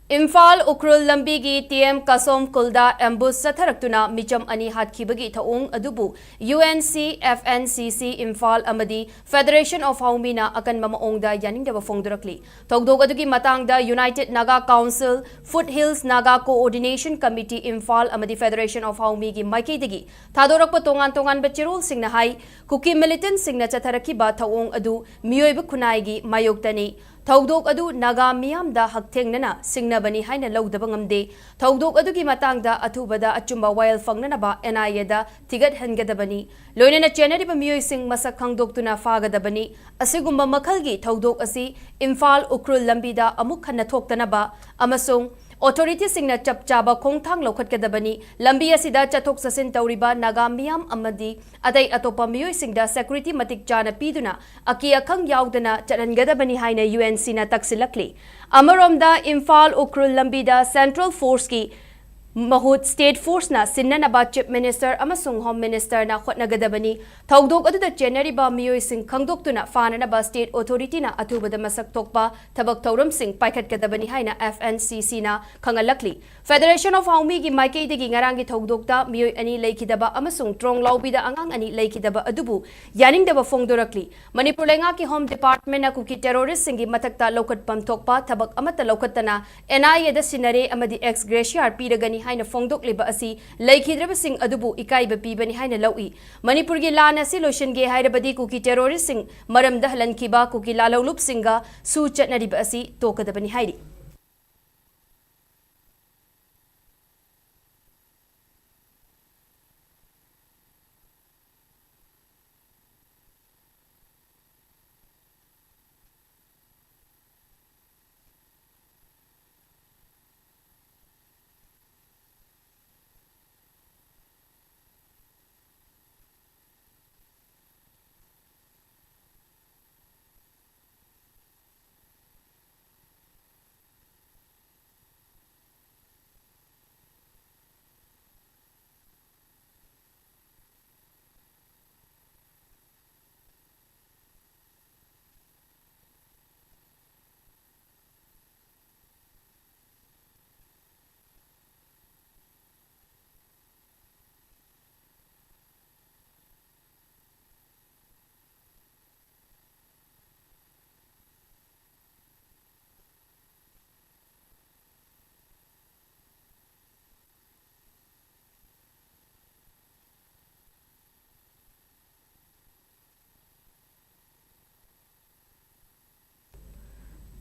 ꯏꯝꯐꯥꯜ ꯎꯈ꯭ꯔꯨꯜ ꯂꯝꯕꯤꯒꯤ ꯇꯤ ꯑꯦꯝ ꯀꯁꯣꯝ ꯈꯨꯜꯗ ambush ꯆꯠꯊꯔꯛꯇꯨꯅ ꯃꯤꯆꯝ ꯑꯅꯤ ꯍꯥꯠꯈꯤꯕꯒꯤ ꯊꯧꯑꯣꯡ ꯑꯗꯨꯕꯨ U N C, F N C C Imphal ꯑꯃꯗꯤ Federation of Haomina ꯑꯀꯟꯕ ꯃꯑꯣꯡꯗ ꯌꯥꯅꯤꯡꯗꯕ ꯐꯣꯡꯗꯣꯔꯛꯂꯤ꯫ ꯊꯧꯗꯣꯛ ꯑꯗꯨꯒꯤ ꯃꯇꯥꯡꯗ United Naga Council, Foothills Naga Coordination Committee Imphal ꯑꯃꯗꯤ Federation of Haomigi ꯃꯥꯏꯀꯩꯗꯒꯤ ꯊꯥꯗꯣꯔꯛꯄ ꯇꯣꯉꯥꯟ ꯇꯣꯉꯥꯟꯕ ꯆꯦꯔꯣꯜꯁꯤꯡꯅ ꯍꯥꯏ, ꯀꯨꯀꯤ militantꯁꯤꯡꯅ ꯆꯠꯊꯔꯛꯈꯤꯕ ꯊꯧꯑꯣꯡ ꯑꯗꯨ ꯃꯤꯑꯣꯏꯕ ꯈꯨꯟꯅꯥꯏꯒꯤ ꯃꯥꯌꯣꯛꯇꯅꯤ꯫ ꯊꯧꯗꯣꯛ ꯑꯗꯨ ꯅꯥꯒꯥ ꯃꯤꯌꯥꯝꯗ ꯍꯛꯊꯦꯡꯅꯅ ꯁꯤꯡꯅꯕꯅꯤ ꯍꯥꯏꯅ ꯂꯧꯗꯕ ꯉꯝꯗꯦ꯫ ꯊꯧꯗꯣꯛ ꯑꯗꯨꯒꯤ ꯃꯇꯥꯡꯗ ꯑꯊꯨꯕꯗ ꯑꯆꯨꯝꯕ ꯋꯥꯌꯦꯜ ꯐꯪꯅꯅꯕ ꯑꯦꯟ ꯑꯥꯏ ꯑꯦꯗ ꯊꯤꯒꯠꯍꯟꯒꯗꯕꯅꯤ꯫ ꯂꯣꯏꯅꯅ ꯆꯦꯟꯅꯔꯤꯕ ꯃꯤꯑꯣꯏꯁꯤꯡ ꯃꯁꯛ ꯈꯪꯗꯣꯛꯇꯨꯅ ꯐꯥꯒꯗꯕꯅꯤ꯫ ꯑꯁꯤꯒꯨꯝꯕ ꯃꯈꯜꯒꯤ ꯊꯧꯗꯣꯛ ꯑꯁꯤ ꯏꯝꯐꯥꯜ ꯎꯈ꯭ꯔꯨꯜ ꯂꯝꯕꯤꯗ ꯑꯃꯨꯛ ꯍꯟꯅ ꯊꯣꯛꯇꯅꯕ ꯑꯃꯁꯨꯡ ꯑꯣꯊꯣꯔꯤꯇꯤꯁꯤꯡꯅ ꯆꯞ ꯆꯥꯕ ꯈꯣꯡꯊꯥꯡ ꯂꯧꯈꯠꯀꯗꯕꯅꯤ꯫ ꯂꯝꯕꯤ ꯑꯁꯤꯗ ꯆꯠꯊꯣꯛ ꯆꯠꯁꯤꯟ ꯇꯧꯔꯤꯕ ꯅꯥꯒꯥ ꯃꯤꯌꯥꯝ ꯑꯃꯗꯤ ꯑꯇꯩ ꯑꯇꯣꯞꯄ ꯃꯤꯑꯣꯏꯁꯤꯡꯗ security ꯃꯇꯤꯛ ꯆꯥꯅ ꯄꯤꯗꯨꯅ ꯑꯀꯤ ꯑꯈꯪ ꯌꯥꯎꯗꯅ ꯆꯠꯍꯟꯒꯗꯕꯅꯤ ꯍꯥꯏꯅ ꯌꯨ ꯑꯦꯟ ꯁꯤꯅ ꯇꯛꯁꯤꯜꯂꯛꯂꯤ꯫ ꯑꯃꯔꯣꯝꯗ, ꯏꯝꯐꯥꯜ ꯎꯈ꯭ꯔꯨꯜ ꯂꯝꯕꯤꯗ central forceꯀꯤ ꯃꯍꯨꯠ state forceꯅ ꯁꯤꯟꯅꯅꯕ Chief Minister ꯑꯃꯁꯨꯡ Home Ministerꯅ ꯍꯣꯠꯅꯒꯗꯕꯅꯤ꯫ ꯊꯧꯗꯣꯛ ꯑꯗꯨꯗ ꯆꯦꯟꯅꯔꯤꯕ ꯃꯤꯑꯣꯏꯁꯤꯡ ꯈꯪꯗꯣꯛꯇꯨꯅ ꯐꯥꯅꯅꯕ state authorityꯅ ꯑꯊꯨꯕꯗ ꯃꯁꯛ ꯊꯣꯛꯄ ꯊꯕꯛ ꯊꯧꯔꯝꯁꯤꯡ ꯄꯥꯏꯈꯠꯀꯗꯕꯅꯤ ꯍꯥꯏꯅ ꯑꯦꯐ ꯑꯦꯟ ꯁꯤ ꯁꯤꯅ ꯈꯪꯍꯜꯂꯛꯂꯤ꯫ Federation of Haomigi ꯃꯥꯏꯀꯩꯗꯒꯤ ꯉꯔꯥꯡꯒꯤ ꯊꯧꯗꯣꯛꯇ ꯃꯤꯑꯣꯏ ꯑꯅꯤ ꯂꯩꯈꯤꯗꯕ ꯑꯃꯁꯨꯡ ꯇ꯭ꯔꯣꯡ ꯂꯥꯎꯕꯤꯗ ꯑꯉꯥꯡ ꯑꯅꯤ ꯂꯩꯈꯤꯗꯕ ꯑꯗꯨꯕꯨ ꯌꯥꯅꯤꯡꯗꯕ ꯐꯣꯡꯗꯣꯔꯛꯂꯤ꯫ ꯃꯅꯤꯄꯨꯔ ꯂꯩꯉꯥꯛꯀꯤ Home Departmentꯅ ꯀꯨꯀꯤ terroristꯁꯤꯡꯒꯤ ꯃꯊꯛꯇ ꯂꯧꯈꯠꯐꯝ ꯊꯣꯛꯄ ꯊꯕꯛ ꯑꯃꯠꯇ ꯂꯧꯈꯠꯇꯅ ꯑꯦꯟ ꯑꯥꯏ ꯑꯦꯗ ꯁꯤꯟꯅꯔꯦ ꯑꯃꯗꯤ ex gratia ꯄꯤꯔꯒꯅꯤ ꯍꯥꯏꯅ ꯐꯣꯡꯗꯣꯛꯂꯤꯕ ꯑꯁꯤ ꯂꯩꯈꯤꯗ꯭ꯔꯕꯁꯤꯡ ꯑꯗꯨꯕꯨ ꯏꯀꯥꯏꯕ ꯄꯤꯕꯅꯤ ꯍꯥꯏꯅ ꯂꯧꯏ꯫ ꯃꯅꯤꯄꯨꯔꯒꯤ ꯂꯥꯟ ꯑꯁꯤ ꯂꯣꯏꯁꯤꯟꯒꯦ ꯍꯥꯏꯔꯕꯗꯤ ꯀꯨꯀꯤ terroristꯁꯤꯡ ꯃꯔꯝꯗ ꯍꯜꯍꯟꯈꯤꯕ ꯀꯨꯀꯤ ꯂꯥꯂꯧꯂꯨꯞꯁꯤꯡꯒ ꯁꯨ ꯆꯠꯅꯔꯤꯕ ꯑꯁꯤ ꯇꯣꯛꯀꯗꯕꯅꯤ ꯍꯥꯏꯔꯤ꯫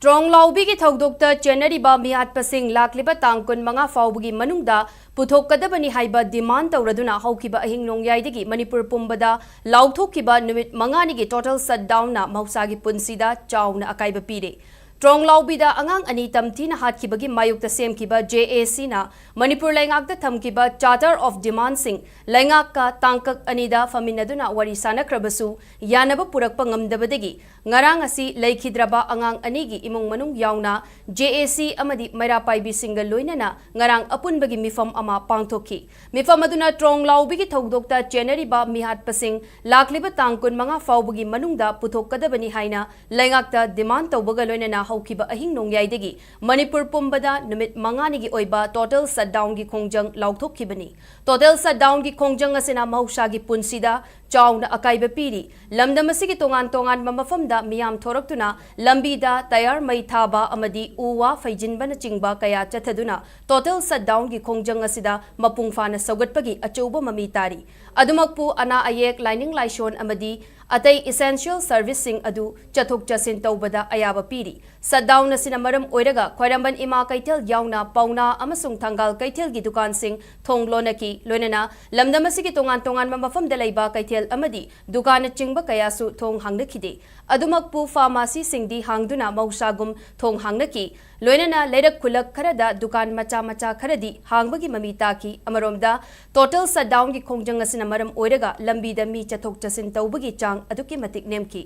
ꯇ꯭ꯔꯣꯡ ꯂꯥꯎꯕꯤꯒꯤ ꯊꯧꯗꯣꯛꯇ ꯆꯦꯟꯅꯔꯤꯕ ꯃꯤꯍꯥꯠꯄꯁꯤꯡ ꯂꯥꯛꯂꯤꯕ ꯇꯥꯡ ꯀꯨꯟꯃꯉꯥ ꯐꯥꯎꯕꯒꯤ ꯃꯅꯨꯡꯗ ꯄꯨꯊꯣꯛꯀꯗꯕꯅꯤ ꯍꯥꯏꯕ demand ꯇꯧꯔꯗꯨꯅ ꯍꯧꯈꯤꯕ ꯑꯍꯤꯡ ꯅꯣꯡꯌꯥꯏꯗꯒꯤ ꯃꯅꯤꯄꯨꯔ ꯄꯨꯝꯕꯗ ꯂꯥꯎꯊꯣꯛꯈꯤꯕ ꯅꯨꯃꯤꯠ ꯃꯉꯥꯅꯤꯒꯤ total shutdown ꯅ ꯃꯍꯧꯁꯥꯒꯤ ꯄꯨꯟꯁꯤꯗ ꯆꯥꯎꯅ ꯑꯀꯥꯏꯕ ꯄꯤꯔꯦ꯫ ꯇ꯭ꯔꯣꯡ ꯂꯥꯎꯕꯤꯗ ꯑꯉꯥꯡ ꯑꯅꯤ ꯇꯝꯊꯤꯅ ꯍꯥꯠꯈꯤꯕꯒꯤ ꯃꯥꯌꯣꯛꯇ ꯁꯦꯝꯈꯤꯕ J A C ꯅ ꯃꯅꯤꯄꯨꯔ ꯂꯩꯉꯥꯛꯇ ꯊꯝꯈꯤꯕ Charter of Demand ꯁꯤꯡ ꯂꯩꯉꯥꯛꯀ ꯇꯥꯡꯀꯛ ꯑꯅꯤꯗ ꯐꯝꯃꯤꯟꯅꯗꯨꯅ ꯋꯥꯔꯤ ꯁꯥꯅꯈ꯭ꯔꯕꯁꯨ ꯌꯥꯅꯕ ꯄꯨꯔꯛꯄ ꯉꯝꯗꯕꯗꯒꯤ ꯉꯔꯥꯡ ꯑꯁꯤ ꯂꯩꯈꯤꯗ꯭ꯔꯕ ꯑꯉꯥꯡ ꯑꯅꯤꯒꯤ ꯏꯃꯨꯡ ꯃꯅꯨꯡ ꯌꯥꯎꯅ J A C ꯑꯃꯗꯤ ꯃꯩꯔꯥ ꯄꯥꯏꯕꯤꯁꯤꯡꯒ ꯂꯣꯏꯅꯅ ꯉꯔꯥꯡ ꯑꯄꯨꯟꯕꯒꯤ ꯃꯤꯐꯝ ꯑꯃ ꯄꯥꯡꯊꯣꯛꯈꯤ꯫ ꯃꯤꯐꯝ ꯑꯗꯨꯅ ꯇ꯭ꯔꯣꯡ ꯂꯥꯎꯕꯤꯒꯤ ꯊꯧꯗꯣꯛꯇ ꯆꯦꯟꯅꯔꯤꯕ ꯃꯤꯍꯥꯠꯄꯁꯤꯡ ꯂꯥꯛꯂꯤꯕ ꯇꯥꯡ ꯀꯨꯟꯃꯉꯥ ꯐꯥꯎꯕꯒꯤ ꯃꯅꯨꯡꯗ ꯄꯨꯊꯣꯛꯀꯗꯕꯅꯤ ꯍꯥꯏꯅ ꯂꯩꯉꯥꯛꯇ demand ꯇꯧꯕꯒ ꯂꯣꯏꯅꯅ ꯍꯧꯈꯤꯕ ꯑꯍꯤꯡ ꯅꯣꯡꯌꯥꯏꯗꯒꯤ ꯃꯅꯤꯄꯨꯔ ꯄꯨꯝꯕꯗ ꯅꯨꯃꯤꯠ ꯃꯉꯥꯅꯤꯒꯤ ꯑꯣꯏꯕ total shutdown ꯒꯤ ꯈꯣꯡꯖꯪ ꯂꯥꯎꯊꯣꯛꯈꯤꯕꯅꯤ꯫ Total shutdown ꯒꯤ ꯈꯣꯡꯖꯪ ꯑꯁꯤꯅ ꯃꯍꯧꯁꯥꯒꯤ ꯄꯨꯟꯁꯤꯗ ꯆꯥꯎꯅ ꯑꯀꯥꯏꯕ ꯄꯤꯔꯤ꯫ ꯂꯝꯗꯝ ꯑꯁꯤꯒꯤ ꯇꯣꯉꯥꯟ ꯇꯣꯉꯥꯟꯕ ꯃꯐꯝꯗ ꯃꯤꯌꯥꯝ ꯊꯣꯔꯛꯇꯨꯅ ꯂꯝꯕꯤꯗ ꯇꯌꯥꯔ ꯃꯩ ꯊꯥꯕ ꯑꯃꯗꯤ ꯎ ꯋꯥ ꯐꯩꯖꯤꯟꯕꯅꯆꯤꯡꯕ ꯀꯌꯥ ꯆꯠꯊꯗꯨꯅ total shutdown ꯒꯤ ꯈꯣꯡꯖꯪ ꯑꯁꯤꯗ ꯃꯄꯨꯡ ꯐꯥꯅ ꯁꯧꯒꯠꯄꯒꯤ ꯑꯆꯧꯕ ꯃꯃꯤ ꯇꯥꯔꯤ꯫ ꯑꯗꯨꯃꯛꯄꯨ ꯑꯅꯥ ꯑꯌꯦꯛ, ꯂꯥꯏꯅꯤꯡ ꯂꯥꯏꯁꯣꯟ ꯑꯃꯗꯤ ꯑꯇꯩ essential service ꯁꯤꯡ ꯑꯗꯨ ꯆꯠꯊꯣꯛ ꯆꯠꯁꯤꯟ ꯇꯧꯕꯗ ꯑꯌꯥꯕ ꯄꯤꯔꯤ꯫ Shutdown ꯑꯁꯤꯅ ꯃꯔꯝ ꯑꯣꯏꯔꯒ ꯈ꯭ꯋꯥꯏꯔꯝꯕꯟ ꯏꯃꯥ ꯀꯩꯊꯦꯜ ꯌꯥꯎꯅ ꯄꯥꯎꯅꯥ ꯑꯃꯁꯨꯡ ꯊꯪꯒꯥꯜ ꯀꯩꯊꯦꯜꯒꯤ ꯗꯨꯀꯥꯟꯁꯤꯡ ꯊꯣꯡ ꯂꯣꯟꯅꯈꯤ꯫ ꯂꯣꯏꯅꯅ ꯂꯝꯗꯝ ꯑꯁꯤꯒꯤ ꯇꯣꯉꯥꯟ ꯇꯣꯉꯥꯟꯕ ꯃꯐꯝꯗ ꯂꯩꯕ ꯀꯩꯊꯦꯜ ꯑꯃꯗꯤ ꯗꯨꯀꯥꯟꯅꯆꯤꯡꯕ ꯀꯌꯥꯁꯨ ꯊꯣꯡ ꯍꯥꯡꯅꯈꯤꯗꯦ꯫ ꯑꯗꯨꯃꯛꯄꯨ pharmacy ꯁꯤꯡꯗꯤ ꯍꯥꯡꯗꯨꯅ ꯃꯍꯧꯁꯥꯒꯨꯝ ꯊꯣꯡ ꯍꯥꯡꯅꯈꯤ꯫ ꯂꯣꯏꯅꯅ ꯂꯩꯔꯛ ꯈꯨꯜꯂꯛ ꯈꯔꯗ ꯗꯨꯀꯥꯟ ꯃꯆꯥ ꯃꯆꯥ ꯈꯔꯗꯤ ꯍꯥꯡꯕꯒꯤ ꯃꯃꯤ ꯇꯥꯈꯤ꯫ ꯑꯃꯔꯣꯝꯗ total shutdown ꯒꯤ ꯈꯣꯡꯖꯪ ꯑꯁꯤꯅ ꯃꯔꯝ ꯑꯣꯏꯔꯒ ꯂꯝꯕꯤꯗ ꯃꯤ ꯆꯠꯊꯣꯛ ꯆꯠꯁꯤꯟ ꯇꯧꯕꯒꯤ ꯆꯥꯡ ꯑꯗꯨꯛꯀꯤ ꯃꯇꯤꯛ ꯅꯦꯝꯈꯤ꯫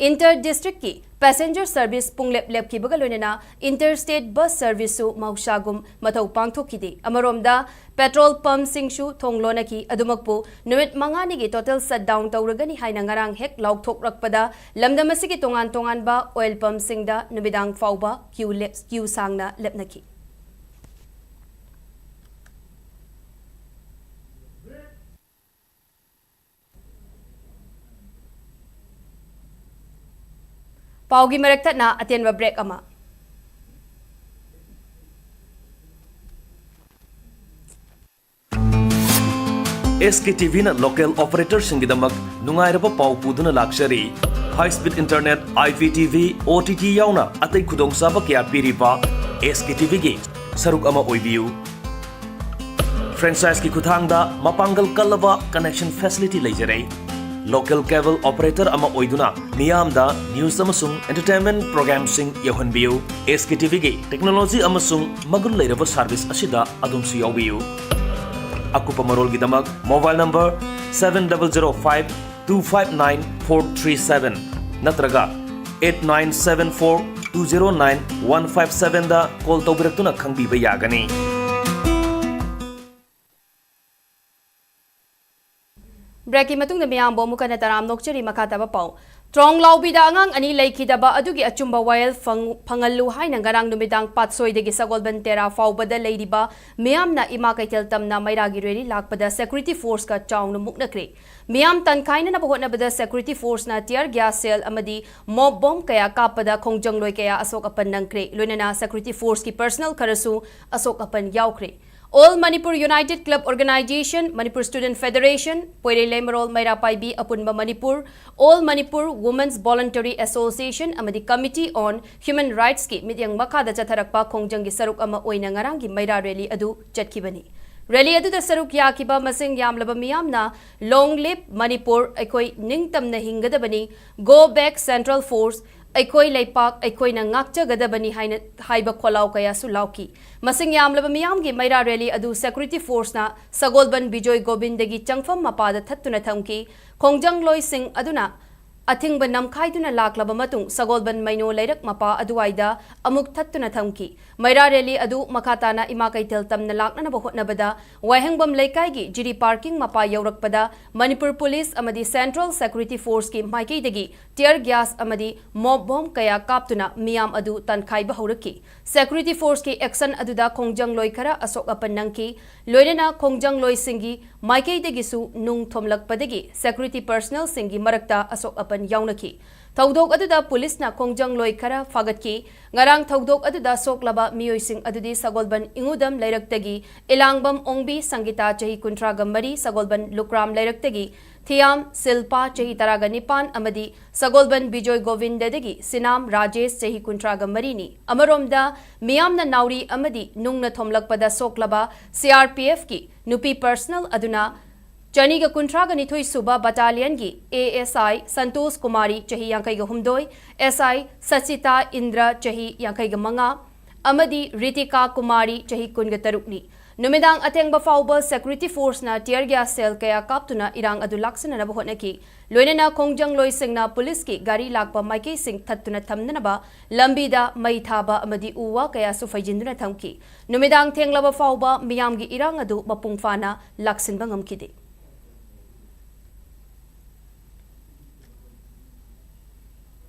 Inter district ꯀꯤ passenger service ꯄꯨꯡꯂꯦꯞ ꯂꯦꯞꯈꯤꯕꯒ ꯂꯣꯏꯅꯅ inter state bus service ꯁꯨ ꯃꯍꯧꯁꯥꯒꯨꯝ ꯃꯊꯧ ꯄꯥꯡꯊꯣꯛꯈꯤꯗꯦ꯫ ꯑꯃꯔꯣꯝꯗ petrol pump ꯁꯤꯡꯁꯨ ꯊꯣꯡ ꯂꯣꯟꯅꯈꯤ꯫ ꯑꯗꯨꯃꯛꯄꯨ ꯅꯨꯃꯤꯠ ꯃꯉꯥꯅꯤꯒꯤ total shutdown ꯇꯧꯔꯒꯅꯤ ꯍꯥꯏꯅ ꯉꯔꯥꯡ ꯍꯦꯛ ꯂꯥꯎꯊꯣꯛꯂꯛꯄꯗ ꯂꯝꯗꯝ ꯑꯁꯤꯒꯤ ꯇꯣꯉꯥꯟ ꯇꯣꯉꯥꯟꯕ oil pump ꯁꯤꯡꯗ ꯅꯨꯃꯤꯗꯥꯡ ꯐꯥꯎꯕ queue ꯂꯦꯞ-, queue ꯁꯥꯡꯅ ꯂꯦꯞꯅꯈꯤ꯫ ꯄꯥꯎꯒꯤ ꯃꯔꯛ ꯊꯠꯅ ꯑꯇꯦꯟꯕ break ꯑꯃ꯫ S K T V ꯅ local operator ꯁꯤꯡꯒꯤꯗꯃꯛ ꯅꯨꯡꯉꯥꯏꯔꯕ ꯄꯥꯎ ꯄꯨꯗꯨꯅ ꯂꯥꯛꯆꯔꯤ꯫ High speed internet, I P T V, O T T ꯌꯥꯎꯅ ꯑꯇꯩ ꯈꯨꯗꯣꯡꯆꯥꯕ ꯀꯌꯥ ꯄꯤꯔꯤꯕ S K T V ꯒꯤ ꯁꯔꯨꯛ ꯑꯃ ꯑꯣꯏꯕꯤꯌꯨ꯫ Franchise ꯀꯤ ꯈꯨꯠꯊꯥꯡꯗ ꯃꯄꯥꯡꯒꯜ ꯀꯜꯂꯕ connection facility ꯂꯩꯖꯔꯦ꯫ Local cable operator ꯑꯃ ꯑꯣꯏꯗꯨꯅ ꯃꯤꯌꯥꯝꯗ news ꯑꯃꯁꯨꯡ entertainment program ꯁꯤꯡ ꯌꯧꯍꯟꯕꯤꯌꯨ꯫ S K T V ꯒꯤ technology ꯑꯃꯁꯨꯡ ꯃꯒꯨꯟ ꯂꯩꯔꯕ service ꯑꯁꯤꯗ ꯑꯗꯣꯝꯁꯨ ꯌꯥꯎꯕꯤꯌꯨ꯫ ꯑꯀꯨꯞꯄ ꯃꯔꯣꯜꯒꯤꯗꯃꯛ mobile number seven double zero five two five nine four three seven ꯅꯠꯇ꯭ꯔꯒ eight nine seven four two zero nine one five seven ꯗ call ꯇꯧꯕꯤꯔꯛꯇꯨꯅ ꯈꯪꯕꯤꯕ ꯌꯥꯒꯅꯤ꯫ Break ꯀꯤ ꯃꯇꯨꯡꯗ ꯃꯤꯌꯥꯝꯕꯨ ꯑꯃꯨꯛ ꯍꯟꯅ ꯇꯔꯥꯝꯅ ꯑꯣꯛꯆꯔꯤ꯫ ꯃꯈꯥ ꯇꯥꯕ ꯄꯥꯎ꯫ ꯇ꯭ꯔꯣꯡꯂꯥꯎꯕꯤꯗ ꯑꯉꯥꯡ ꯑꯅꯤ ꯂꯩꯈꯤꯗꯕ ꯑꯗꯨꯒꯤ ꯑꯆꯨꯝꯕ ꯋꯥꯌꯦꯜ ꯐꯪ-, ꯐꯪꯍꯜꯂꯨ ꯍꯥꯏꯅ ꯉꯔꯥꯡ ꯅꯨꯃꯤꯗꯥꯡ ꯄꯥꯠꯁꯣꯏꯗꯒꯤ ꯁꯒꯣꯜꯕꯟ ꯇꯦꯔꯥ ꯐꯥꯎꯕꯗ ꯂꯩꯔꯤꯕ ꯃꯤꯌꯥꯝꯅ ꯏꯃꯥ ꯀꯩꯊꯦꯜ ꯇꯝꯅ ꯃꯩꯔꯥꯒꯤ rally ꯂꯥꯛꯄꯗ security force ꯀ ꯆꯥꯎꯅ ꯃꯨꯛꯅꯈ꯭ꯔꯦ꯫ ꯃꯤꯌꯥꯝ ꯇꯥꯟꯈꯥꯏꯅꯅꯕ ꯍꯣꯠꯅꯕꯗ security force ꯅ tear gas shell ꯑꯃꯗꯤ mob bomb ꯀꯌꯥ ꯀꯥꯞꯄꯗ ꯈꯣꯡꯖꯪꯂꯣꯏ ꯀꯌꯥ ꯑꯁꯣꯛ ꯑꯄꯟ ꯅꯪꯈ꯭ꯔꯦ꯫ ꯂꯣꯏꯅꯅ security force ꯀꯤ personnel ꯈꯔꯁꯨ ꯑꯁꯣꯛ ꯑꯄꯟ ꯌꯥꯎꯈ꯭ꯔꯦ꯫ All Manipur United Club Organization, Manipur Student Federation, ꯄꯣꯏꯔꯩ ꯂꯩꯃꯔꯣꯜ ꯃꯩꯔꯥ ꯄꯥꯏꯕꯤ ꯑꯄꯨꯟꯕ Manipur, All Manipur Women's Voluntary Association ꯑꯃꯗꯤ Committee on Human Rights ꯀꯤ ꯃꯤꯠꯌꯦꯡ ꯃꯈꯥꯗ ꯆꯠꯊꯔꯛꯄ ꯈꯣꯡꯖꯪꯒꯤ ꯁꯔꯨꯛ ꯑꯃ ꯑꯣꯏꯅ ꯉꯔꯥꯡꯒꯤ ꯃꯩꯔꯥ rally ꯑꯗꯨ ꯆꯠꯈꯤꯕꯅꯤ꯫ Rally ꯑꯗꯨꯗ ꯁꯔꯨꯛ ꯌꯥꯈꯤꯕ ꯃꯁꯤꯡ ꯌꯥꯝꯂꯕ ꯃꯤꯌꯥꯝꯅ "Long live Manipur, ꯑꯩꯈꯣꯏ ꯅꯤꯡꯇꯝꯅ ꯍꯤꯡꯒꯗꯕꯅꯤ, Go back Central Force, ꯑꯩꯈꯣꯏ ꯂꯩꯄꯥꯛ ꯑꯩꯈꯣꯏꯅ ꯉꯥꯛꯆꯒꯗꯕꯅꯤ" ꯍꯥꯏꯅ ꯍꯥꯏꯕ ꯈꯣꯜꯂꯥꯎ ꯀꯌꯥꯁꯨ ꯂꯥꯎꯈꯤ꯫ ꯃꯁꯤꯡ ꯌꯥꯝꯂꯕ ꯃꯤꯌꯥꯝꯒꯤ ꯃꯩꯔꯥ rally ꯑꯗꯨ security force ꯅ ꯁꯒꯣꯜꯕꯟ ꯕꯤꯖꯣꯏ ꯒꯣꯕꯤꯟꯗꯒꯤ ꯆꯪꯐꯝ ꯃꯄꯥꯗ ꯊꯠꯇꯨꯅ ꯊꯝꯈꯤ꯫ ꯈꯣꯡꯖꯪꯂꯣꯏꯁꯤꯡ ꯑꯗꯨꯅ ꯑꯊꯤꯡꯕ ꯅꯝꯈꯥꯏꯗꯨꯅ ꯂꯥꯛꯂꯕ ꯃꯇꯨꯡ ꯁꯒꯣꯜꯕꯟ ꯃꯩꯅꯣ ꯂꯩꯔꯛ ꯃꯄꯥ ꯑꯗꯨꯋꯥꯏꯗ ꯑꯃꯨꯛ ꯊꯠꯇꯨꯅ ꯊꯝꯈꯤ꯫ ꯃꯩꯔꯥ rally ꯑꯗꯨ ꯃꯈꯥ ꯇꯥꯅ ꯏꯃꯥ ꯀꯩꯊꯦꯜ ꯇꯝꯅ ꯂꯥꯛꯅꯅꯕ ꯍꯣꯠꯅꯕꯗ ꯋꯥꯍꯦꯡꯕꯝ ꯂꯩꯀꯥꯏꯒꯤ ꯖꯤꯔꯤ parking ꯃꯄꯥ ꯌꯧꯔꯛꯄꯗ ꯃꯅꯤꯄꯨꯔ police ꯑꯃꯗꯤ Central Security Force ꯀꯤ ꯃꯥꯏꯀꯩꯗꯒꯤ tear gas ꯑꯃꯗꯤ mob bomb ꯀꯌꯥ ꯀꯥꯞꯇꯨꯅ ꯃꯤꯌꯥꯝ ꯑꯗꯨ ꯇꯥꯟꯈꯥꯏꯕ ꯍꯧꯔꯛꯈꯤ꯫ Security force ꯀꯤ action ꯑꯗꯨꯗ ꯈꯣꯡꯖꯪꯂꯣꯏ ꯈꯔ ꯑꯁꯣꯛ ꯑꯄꯟ ꯅꯪꯈꯤ꯫ ꯂꯣꯏꯅꯅ ꯈꯣꯡꯖꯪꯂꯣꯏꯁꯤꯡꯒꯤ ꯃꯥꯏꯀꯩꯗꯒꯤꯁꯨ ꯅꯨꯡ ꯊꯣꯝꯂꯛꯄꯗꯒꯤ security personnel ꯁꯤꯡꯒꯤ ꯃꯔꯛꯇ ꯑꯁꯣꯛ ꯑꯄꯟ ꯌꯥꯎꯅꯈꯤ꯫ ꯊꯧꯗꯣꯛ ꯑꯗꯨꯗ ꯄꯨꯂꯤꯁꯅ ꯈꯣꯡꯖꯪꯂꯣꯏ ꯈꯔ ꯐꯥꯒꯠꯈꯤ꯫ ꯉꯔꯥꯡ ꯊꯧꯗꯣꯛ ꯑꯗꯨꯗ ꯁꯣꯛꯂꯕ ꯃꯤꯑꯣꯏꯁꯤꯡ ꯑꯗꯨꯗꯤ ꯁꯒꯣꯜꯕꯟ ꯏꯉꯨꯗꯝ ꯂꯩꯔꯛꯇꯒꯤ ꯏꯂꯥꯡꯕꯝ ꯑꯣꯡꯕꯤ ꯁꯪꯒꯤꯇꯥ, ꯆꯍꯤ ꯀꯨꯟꯊ꯭ꯔꯥ ꯃꯔꯤ, ꯁꯒꯣꯜꯕꯟ ꯂꯨꯀ꯭ꯔꯥꯝ ꯂꯩꯔꯛꯇꯒꯤ ꯊꯤꯌꯥꯝ ꯁꯤꯜꯄꯥ, ꯆꯍꯤ ꯇꯔꯥꯅꯤꯄꯥꯟ, ꯑꯃꯗꯤ ꯁꯒꯣꯜꯕꯟ ꯕꯤꯖꯣꯏ ꯒꯣꯕꯤꯟꯗꯗꯒꯤ ꯁꯤꯅꯥꯝ ꯔꯥꯖꯦꯁ, ꯆꯍꯤ ꯀꯨꯟꯊ꯭ꯔꯥ ꯃꯔꯤꯅꯤ꯫ ꯑꯃꯔꯣꯝꯗ, ꯃꯤꯌꯥꯝꯅ ꯅꯥꯎꯔꯤ ꯑꯃꯗꯤ ꯅꯨꯡꯅ ꯊꯣꯝꯂꯛꯄꯗ ꯁꯣꯛꯂꯕ ꯁꯤ ꯑꯥꯔ ꯄꯤ ꯑꯦꯐꯀꯤ ꯅꯨꯄꯤ ꯄꯔꯁꯅꯦꯜ ꯑꯗꯨꯅ ꯆꯅꯤꯒ ꯀꯨꯟꯊ꯭ꯔꯥꯒ ꯅꯤꯊꯣꯏ ꯁꯨꯕ ꯕꯠꯇꯥꯂꯤꯌꯟꯒꯤ ꯑꯦ ꯑꯦꯁ ꯑꯥꯏ ꯁꯟꯇꯣꯁ ꯀꯨꯃꯥꯔꯤ, ꯆꯍꯤ ꯌꯥꯡꯈꯩꯒ ꯍꯨꯝꯗꯣꯏ, ꯑꯦꯁ ꯑꯥꯏ ꯁꯆꯤꯇꯥ ꯏꯟꯗ꯭ꯔ, ꯆꯍꯤ ꯌꯥꯡꯈꯩꯒ ꯃꯉꯥ, ꯑꯃꯗꯤ ꯔꯤꯇꯤꯀꯥ ꯀꯨꯃꯥꯔꯤ, ꯆꯍꯤ ꯀꯨꯟꯒ ꯇꯔꯨꯛꯅꯤ꯫ ꯅꯨꯃꯤꯗꯥꯡ ꯑꯊꯦꯡꯕ ꯐꯥꯎꯕ ꯁꯦꯀ꯭ꯌꯨꯔꯤꯇꯤ ꯐꯣꯔꯁꯅ ꯇꯤꯌꯔ ꯒ꯭ꯌꯥꯁ ꯁꯦꯜ ꯀꯌꯥ ꯀꯥꯞꯇꯨꯅ ꯏꯔꯥꯡ ꯑꯗꯨ ꯂꯥꯛꯁꯤꯟꯅꯅꯕ ꯍꯣꯠꯅꯈꯤ꯫ ꯂꯣꯏꯅꯅ ꯈꯣꯡꯖꯪꯂꯣꯏꯁꯤꯡꯅ ꯄꯨꯂꯤꯁꯀꯤ ꯒꯥꯔꯤ ꯂꯥꯛꯄ ꯃꯥꯏꯀꯩꯁꯤꯡ ꯊꯠꯇꯨꯅ ꯊꯝꯅꯅꯕ ꯂꯝꯕꯤꯗ ꯃꯩ ꯊꯥꯕ ꯑꯃꯗꯤ ꯎ ꯋꯥ ꯀꯌꯥꯁꯨ ꯐꯩꯖꯤꯟꯗꯨꯅ ꯊꯝꯈꯤ꯫ ꯅꯨꯃꯤꯗꯥꯡ ꯊꯦꯡꯂꯕ ꯐꯥꯎꯕ ꯃꯤꯌꯥꯝꯒꯤ ꯏꯔꯥꯡ ꯑꯗꯨ ꯃꯄꯨꯡ ꯐꯥꯅ ꯂꯥꯛꯁꯤꯟꯕ ꯉꯝꯈꯤꯗꯦ꯫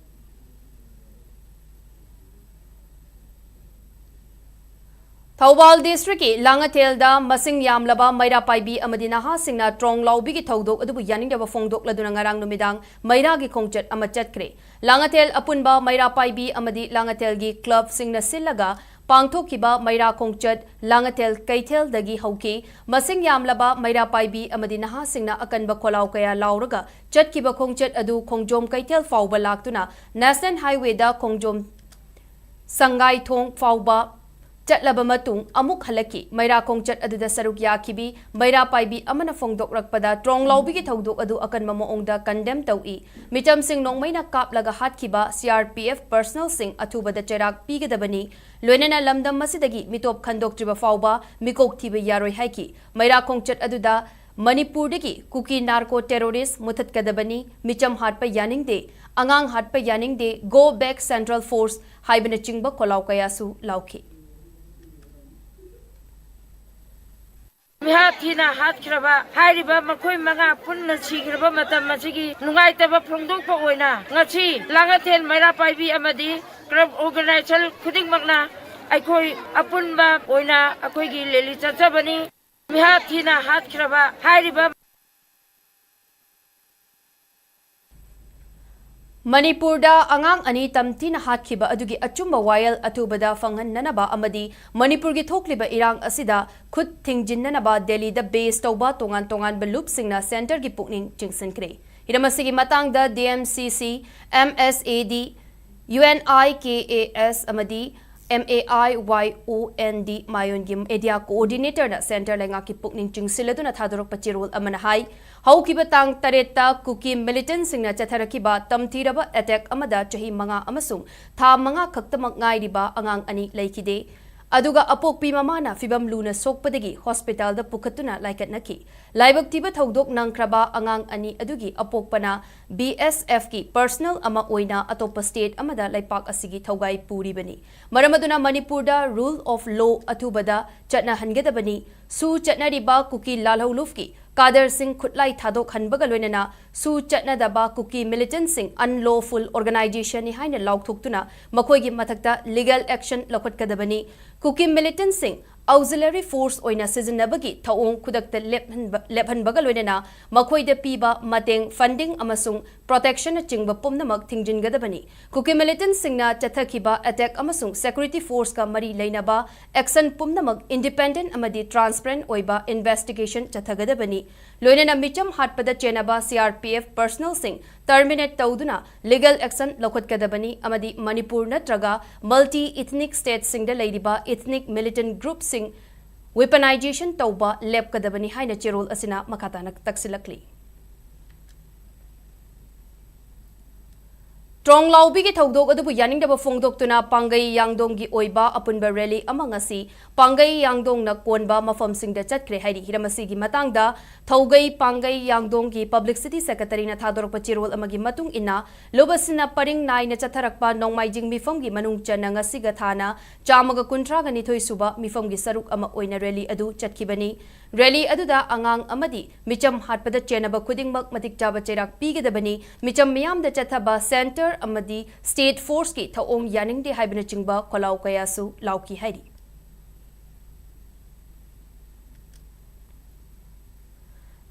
ꯊꯧꯕꯥꯜ ꯗꯤꯁꯇ꯭ꯔꯤꯛꯀꯤ ꯂꯥꯡꯉꯊꯦꯜꯗ ꯃꯁꯤꯡ ꯌꯥꯝꯂꯕ ꯃꯩꯔꯥ ꯄꯥꯏꯕꯤ ꯑꯃꯗꯤ ꯅꯍꯥꯁꯤꯡꯅ ꯇ꯭ꯔꯣꯡ ꯂꯥꯎꯕꯤꯒꯤ ꯊꯧꯗꯣꯛ ꯑꯗꯨꯕꯨ ꯌꯥꯅꯤꯡꯗꯕ ꯐꯣꯡꯗꯣꯛꯂꯗꯨꯅ ꯉꯔꯥꯡ ꯅꯨꯃꯤꯗꯥꯡ ꯃꯩꯔꯥꯒꯤ ꯈꯣꯡꯆꯠ ꯑꯃ ꯆꯠꯈ꯭ꯔꯦ꯫ ꯂꯥꯡꯉꯊꯦꯜ ꯑꯄꯨꯟꯕ ꯃꯩꯔꯥ ꯄꯥꯏꯕꯤ ꯑꯃꯗꯤ ꯂꯥꯡꯉꯊꯦꯜꯒꯤ ꯀ꯭ꯂꯕꯁꯤꯡꯅ ꯁꯤꯜꯂꯒ ꯄꯥꯡꯊꯣꯛꯈꯤꯕ ꯃꯩꯔꯥ ꯈꯣꯡꯆꯠ ꯂꯥꯡꯉꯊꯦꯜ ꯀꯩꯊꯦꯜꯗꯒꯤ ꯍꯧꯈꯤ꯫ ꯃꯁꯤꯡ ꯌꯥꯝꯂꯕ ꯃꯩꯔꯥ ꯄꯥꯏꯕꯤ ꯑꯃꯗꯤ ꯅꯍꯥꯁꯤꯡꯅ ꯑꯀꯟꯕ ꯈꯣꯜꯂꯥꯎ ꯀꯌꯥ ꯂꯥꯎꯔꯒ ꯆꯠꯈꯤꯕ ꯈꯣꯡꯆꯠ ꯑꯗꯨ ꯈꯣꯡꯖꯣꯝ ꯀꯩꯊꯦꯜ ꯐꯥꯎꯕ ꯂꯥꯛꯇꯨꯅ ꯅꯦꯁꯅꯦꯜ ꯍꯥꯏꯋꯦꯗ ꯈꯣꯡꯖꯣꯝ ꯁꯪꯒꯥꯏꯊꯣꯡ ꯐꯥꯎꯕ ꯆꯠꯂꯕ ꯃꯇꯨꯡ ꯑꯃꯨꯛ ꯍꯜꯂꯛꯈꯤ꯫ ꯃꯩꯔꯥ ꯈꯣꯡꯆꯠ ꯑꯗꯨꯗ ꯁꯔꯨꯛ ꯌꯥꯈꯤꯕꯤ ꯃꯩꯔꯥ ꯄꯥꯏꯕꯤ ꯑꯃꯅ ꯐꯣꯡꯗꯣꯛꯂꯛꯄꯗ, ꯇ꯭ꯔꯣꯡ ꯂꯥꯎꯕꯤꯒꯤ ꯊꯧꯗꯣꯛ ꯑꯗꯨ ꯑꯀꯟꯕ ꯃꯑꯣꯡꯗ ꯀꯟꯗꯦꯝ ꯇꯧꯏ꯫ ꯃꯤꯆꯝꯁꯤꯡ ꯅꯣꯡꯃꯩꯅ ꯀꯥꯞꯂꯒ ꯍꯥꯠꯈꯤꯕ ꯁꯤ ꯑꯥꯔ ꯄꯤ ꯑꯦꯐ ꯄꯔꯁꯅꯦꯜꯁꯤꯡ ꯑꯊꯨꯕꯗ ꯆꯩꯔꯥꯛ ꯄꯤꯒꯗꯕꯅꯤ꯫ ꯂꯣꯏꯅꯅ ꯂꯝꯗꯝ ꯑꯁꯤꯗꯒꯤ ꯃꯤꯇꯣꯞ ꯈꯟꯗꯣꯛꯇ꯭ꯔꯤꯕ ꯐꯥꯎꯕ ꯃꯤꯀꯣꯛ ꯊꯤꯕ ꯌꯥꯔꯣꯏ ꯍꯥꯏꯈꯤ꯫ ꯃꯩꯔꯥ ꯈꯣꯡꯆꯠ ꯑꯗꯨꯗ ꯃꯅꯤꯄꯨꯔꯗꯒꯤ ꯀꯨꯀꯤ ꯅꯥꯔꯀꯣ ꯇꯦꯔꯣꯔꯤꯁ ꯃꯨꯊꯠꯀꯗꯕꯅꯤ, ꯃꯤꯆꯝ ꯍꯥꯠꯄ ꯌꯥꯅꯤꯡꯗꯦ, ꯑꯉꯥꯡ ꯍꯥꯠꯄ ꯌꯥꯅꯤꯡꯗꯦ, Go back Central Force ꯍꯥꯏꯕꯅꯆꯤꯡꯕ ꯈꯣꯜꯂꯥꯎ ꯀꯌꯥꯁꯨ ꯂꯥꯎꯈꯤ꯫ ꯃꯤꯍꯥꯠ ꯊꯤꯅ ꯍꯥꯠꯈ꯭ꯔꯕ ꯍꯥꯏꯔꯤꯕ ꯃꯈꯣꯏ ꯃꯉꯥ ꯄꯨꯟꯅ ꯁꯤꯈ꯭ꯔꯕ ꯃꯇꯝ ꯑꯁꯤꯒꯤ ꯅꯨꯡꯉꯥꯏꯇꯕ ꯐꯣꯡꯗꯣꯛꯄ ꯑꯣꯏꯅ ꯉꯁꯤ ꯂꯥꯡꯉꯊꯦꯜ ꯃꯩꯔꯥ ꯄꯥꯏꯕꯤ ꯑꯃꯗꯤ ꯀ꯭ꯂꯕ ꯑꯣꯔꯒꯅꯥꯏꯖꯔ ꯈꯨꯗꯤꯡꯃꯛꯅ ꯑꯩꯈꯣꯏ ꯑꯄꯨꯟꯕ ꯑꯣꯏꯅ ꯑꯩꯈꯣꯏꯒꯤ ꯂꯦꯂꯤ ꯆꯠꯆꯕꯅꯤ꯫ ꯃꯤꯍꯥꯠ ꯊꯤꯅ ꯍꯥꯠꯈ꯭ꯔꯕ ꯍꯥꯏꯔꯤꯕ ꯃꯅꯤꯄꯨꯔꯗ ꯑꯉꯥꯡ ꯑꯅꯤ ꯇꯝꯊꯤꯅ ꯍꯥꯠꯈꯤꯕ ꯑꯗꯨꯒꯤ ꯑꯆꯨꯝꯕ ꯋꯥꯌꯦꯜ ꯑꯊꯨꯕꯗ ꯐꯪꯍꯟꯅꯅꯕ ꯑꯃꯗꯤ ꯃꯅꯤꯄꯨꯔꯒꯤ ꯊꯣꯛꯂꯤꯕ ꯏꯔꯥꯡ ꯑꯁꯤꯗ ꯈꯨꯠ ꯊꯤꯡꯖꯤꯟꯅꯅꯕ ꯗꯦꯜꯂꯤꯗ ꯕꯦꯖ ꯇꯧꯕ ꯇꯣꯉꯥꯟ ꯇꯣꯉꯥꯟꯕ ꯂꯨꯞꯁꯤꯡꯅ ꯁꯦꯟꯇꯔꯒꯤ ꯄꯨꯛꯅꯤꯡ ꯆꯤꯡꯁꯤꯟꯈ꯭ꯔꯦ꯫ ꯍꯤꯔꯝ ꯑꯁꯤꯒꯤ ꯃꯇꯥꯡꯗ ꯗꯤ M C C, M S A D, U N I K A S ꯑꯃꯗꯤ M A I Y O N D ꯃꯥꯌꯣꯟꯒꯤ ꯑꯦꯔꯤꯌꯥ ꯀꯣꯑꯣꯔꯗꯤꯅꯦꯇꯔꯅ ꯁꯦꯟꯇꯔ ꯂꯩꯉꯥꯛꯀꯤ ꯄꯨꯛꯅꯤꯡ ꯆꯤꯡꯁꯤꯜꯂꯗꯨꯅ ꯊꯥꯗꯣꯔꯛꯄ ꯆꯦꯔꯣꯜ ꯑꯃꯅ ꯍꯥꯏ, ꯍꯧꯈꯤꯕ ꯇꯥꯡ ꯇꯔꯦꯠꯇ ꯀꯨꯀꯤ ꯃꯤꯂꯤꯇꯦꯟꯠꯁꯤꯡꯅ ꯆꯠꯊꯔꯛꯈꯤꯕ ꯇꯝꯊꯤꯔꯕ ꯑꯦꯇꯦꯛ ꯑꯃꯗ ꯆꯍꯤ ꯃꯉꯥ ꯑꯃꯁꯨꯡ ꯊꯥ ꯃꯉꯥ ꯈꯛꯇꯃꯛ ꯉꯥꯏꯔꯤꯕ ꯑꯉꯥꯡ ꯑꯅꯤ ꯂꯩꯈꯤꯗꯦ꯫ ꯑꯗꯨꯒ ꯑꯄꯣꯛꯄꯤ ꯃꯃꯥꯅ ꯐꯤꯚꯝ ꯂꯨꯅ ꯁꯣꯛꯄꯗꯒꯤ ꯍꯣꯁꯄꯤꯇꯥꯜꯗ ꯄꯨꯈꯠꯇꯨꯅ ꯂꯥꯏꯀꯠꯅꯈꯤ꯫ ꯂꯥꯏꯕꯛ ꯊꯤꯕ ꯊꯧꯗꯣꯛ ꯅꯪꯈ꯭ꯔꯕ ꯑꯉꯥꯡ ꯑꯅꯤ ꯑꯗꯨꯒꯤ ꯑꯄꯣꯛꯄꯅ ꯕꯤ ꯑꯦꯁ ꯑꯦꯐꯀꯤ ꯄꯔꯁꯅꯦꯜ ꯑꯃ ꯑꯣꯏꯅ ꯑꯇꯣꯞꯄ ꯁ꯭ꯇꯦꯠ ꯑꯃꯗ ꯂꯩꯄꯥꯛ ꯑꯁꯤꯒꯤ ꯊꯧꯒꯥꯏ ꯄꯨꯔꯤꯕꯅꯤ꯫ ꯃꯔꯝ ꯑꯗꯨꯅ ꯃꯅꯤꯄꯨꯔꯗ rule of law ꯑꯊꯨꯕꯗ ꯆꯠꯅꯍꯟꯒꯗꯕꯅꯤ꯫ ꯁꯨ ꯆꯠꯅꯔꯤꯕ ꯀꯨꯀꯤ ꯂꯥꯜꯍꯧꯂꯨꯞꯀꯤ ꯀꯥꯗꯔꯁꯤꯡ ꯈꯨꯠꯂꯥꯏ ꯊꯥꯗꯣꯛꯍꯟꯕꯒ ꯂꯣꯏꯅꯅ ꯁꯨ ꯆꯠꯅꯗꯕ ꯀꯨꯀꯤ ꯃꯤꯂꯤꯇꯦꯟꯠꯁꯤꯡ, unlawful organization ꯅꯤ ꯍꯥꯏꯅ ꯂꯥꯎꯊꯣꯛꯇꯨꯅ ꯃꯈꯣꯏꯒꯤ ꯃꯊꯛꯇ ꯂꯤꯒꯦꯜ ꯑꯦꯛꯁꯟ ꯂꯧꯈꯠꯀꯗꯕꯅꯤ꯫ ꯀꯨꯀꯤ ꯃꯤꯂꯤꯇꯦꯟꯠꯁꯤꯡ ꯑꯣꯛꯁꯤꯂꯔꯤ ꯐꯣꯔꯁ ꯑꯣꯏꯅ ꯁꯤꯖꯤꯟꯅꯕꯒꯤ ꯊꯧꯑꯣꯡ ꯈꯨꯗꯛꯇ ꯂꯦꯞꯍꯟꯕ, ꯂꯦꯞꯍꯟꯕꯒ ꯂꯣꯏꯅꯅ ꯃꯈꯣꯏꯗ ꯄꯤꯕ ꯃꯇꯦꯡ, ꯐꯟꯗꯤꯡ ꯑꯃꯁꯨꯡ ꯄ꯭ꯔꯣꯇꯦꯛꯁꯟꯅꯆꯤꯡꯕ ꯄꯨꯝꯅꯃꯛ ꯊꯤꯡꯖꯤꯟꯒꯗꯕꯅꯤ꯫ ꯀꯨꯀꯤ ꯃꯤꯂꯤꯇꯦꯟꯠꯁꯤꯡꯅ ꯆꯠꯊꯈꯤꯕ ꯑꯦꯇꯦꯛ ꯑꯃꯁꯨꯡ ꯁꯦꯀ꯭ꯌꯨꯔꯤꯇꯤ ꯐꯣꯔꯁꯀ ꯃꯔꯤ ꯂꯩꯅꯕ ꯑꯦꯛꯁꯟ ꯄꯨꯝꯅꯃꯛ ꯏꯟꯗꯤꯄꯦꯟꯗꯦꯟꯠ ꯑꯃꯗꯤ ꯇ꯭ꯔꯥꯟꯁꯄꯦꯔꯦꯟꯠ ꯑꯣꯏꯕ ꯏꯟꯚꯦꯁꯇꯤꯒꯦꯁꯟ ꯆꯠꯊꯒꯗꯕꯅꯤ꯫ ꯂꯣꯏꯅꯅ ꯃꯤꯆꯝ ꯍꯥꯠꯄꯗ ꯆꯦꯟꯅꯕ ꯁꯤ ꯑꯥꯔ ꯄꯤ ꯑꯦꯐ ꯄꯔꯁꯅꯦꯜꯁꯤꯡ ꯇꯔꯃꯤꯅꯦꯠ ꯇꯧꯗꯨꯅ ꯂꯤꯒꯦꯜ ꯑꯦꯛꯁꯟ ꯂꯧꯈꯠꯀꯗꯕꯅꯤ ꯑꯃꯗꯤ ꯃꯅꯤꯄꯨꯔ ꯅꯠꯇ꯭ꯔꯒ ꯃꯜꯇꯤ ꯏꯊꯅꯤꯛ ꯁ꯭ꯇꯦꯠꯁꯤꯡꯗ ꯂꯩꯔꯤꯕ ꯏꯊꯅꯤꯛ ꯃꯤꯂꯤꯇꯦꯟꯠ ꯒ꯭ꯔꯨꯞꯁꯤꯡ ꯋꯦꯄꯅꯥꯏꯖꯦꯁꯟ ꯇꯧꯕ ꯂꯦꯞꯀꯗꯕꯅꯤ ꯍꯥꯏꯅ ꯆꯦꯔꯣꯜ ꯑꯁꯤꯅ ꯃꯈꯥ ꯇꯥꯅ ꯇꯛꯁꯤꯜꯂꯛꯂꯤ꯫ ꯇ꯭ꯔꯣꯡꯂꯥꯎꯕꯤꯒꯤ ꯊꯧꯗꯣꯛ ꯑꯗꯨꯕꯨ ꯌꯥꯅꯤꯡꯗꯕ ꯐꯣꯡꯗꯣꯛꯇꯨꯅ ꯄꯥꯡꯒꯩ ꯌꯥꯡꯗꯣꯡꯒꯤ ꯑꯣꯏꯕ ꯑꯄꯨꯟꯕ ꯔꯦꯂꯤ ꯑꯃ ꯉꯁꯤ ꯄꯥꯡꯒꯩ ꯌꯥꯡꯗꯣꯡꯅ ꯀꯣꯟꯕ ꯃꯐꯝꯁꯤꯡꯗ ꯆꯠꯈ꯭ꯔꯦ ꯍꯥꯏꯔꯤ꯫ ꯍꯤꯔꯝ ꯑꯁꯤꯒꯤ ꯃꯇꯥꯡꯗ ꯊꯧꯒꯩ ꯄꯥꯡꯒꯩ ꯌꯥꯡꯗꯣꯡꯒꯤ ꯄꯕ꯭ꯂꯤꯁꯤꯇꯤ ꯁꯦꯀ꯭ꯔꯦꯇꯔꯤꯅ ꯊꯥꯗꯣꯔꯛꯄ ꯆꯦꯔꯣꯜ ꯑꯃꯒꯤ ꯃꯇꯨꯡ ꯏꯟꯅ, ꯂꯨꯞ ꯑꯁꯤꯅ ꯄꯔꯤꯡ ꯅꯥꯏꯅ ꯆꯠꯊꯔꯛꯄ ꯅꯣꯡꯃꯥꯏꯖꯤꯡ ꯃꯤꯐꯝꯒꯤ ꯃꯅꯨꯡ ꯆꯟꯅ ꯉꯁꯤꯒ ꯊꯥꯅ ꯆꯥꯝꯃꯒ ꯀꯨꯟꯊ꯭ꯔꯥꯒ ꯅꯤꯊꯣꯏ ꯁꯨꯕ ꯃꯤꯐꯝꯒꯤ ꯁꯔꯨꯛ ꯑꯃ ꯑꯣꯏꯅ ꯔꯦꯂꯤ ꯑꯗꯨ ꯆꯠꯈꯤꯕꯅꯤ꯫ ꯔꯦꯂꯤ ꯑꯗꯨꯗ ꯑꯉꯥꯡ ꯑꯃꯗꯤ ꯃꯤꯆꯝ ꯍꯥꯠꯄꯗ ꯆꯦꯟꯅꯕ ꯈꯨꯗꯤꯡꯃꯛ ꯃꯇꯤꯛ ꯆꯥꯕ ꯆꯩꯔꯥꯛ ꯄꯤꯒꯗꯕꯅꯤ, ꯃꯤꯆꯝ ꯃꯤꯌꯥꯝꯗ ꯆꯠꯊꯕ ꯁꯦꯟꯇꯔ ꯑꯃꯗꯤ ꯁ꯭ꯇꯦꯠ ꯐꯣꯔꯁꯀꯤ ꯊꯧꯑꯣꯡ ꯌꯥꯅꯤꯡꯗꯦ ꯍꯥꯏꯕꯅꯆꯤꯡꯕ ꯈꯣꯜꯂꯥꯎ ꯀꯌꯥꯁꯨ ꯂꯥꯎꯈꯤ ꯍꯥꯏꯔꯤ꯫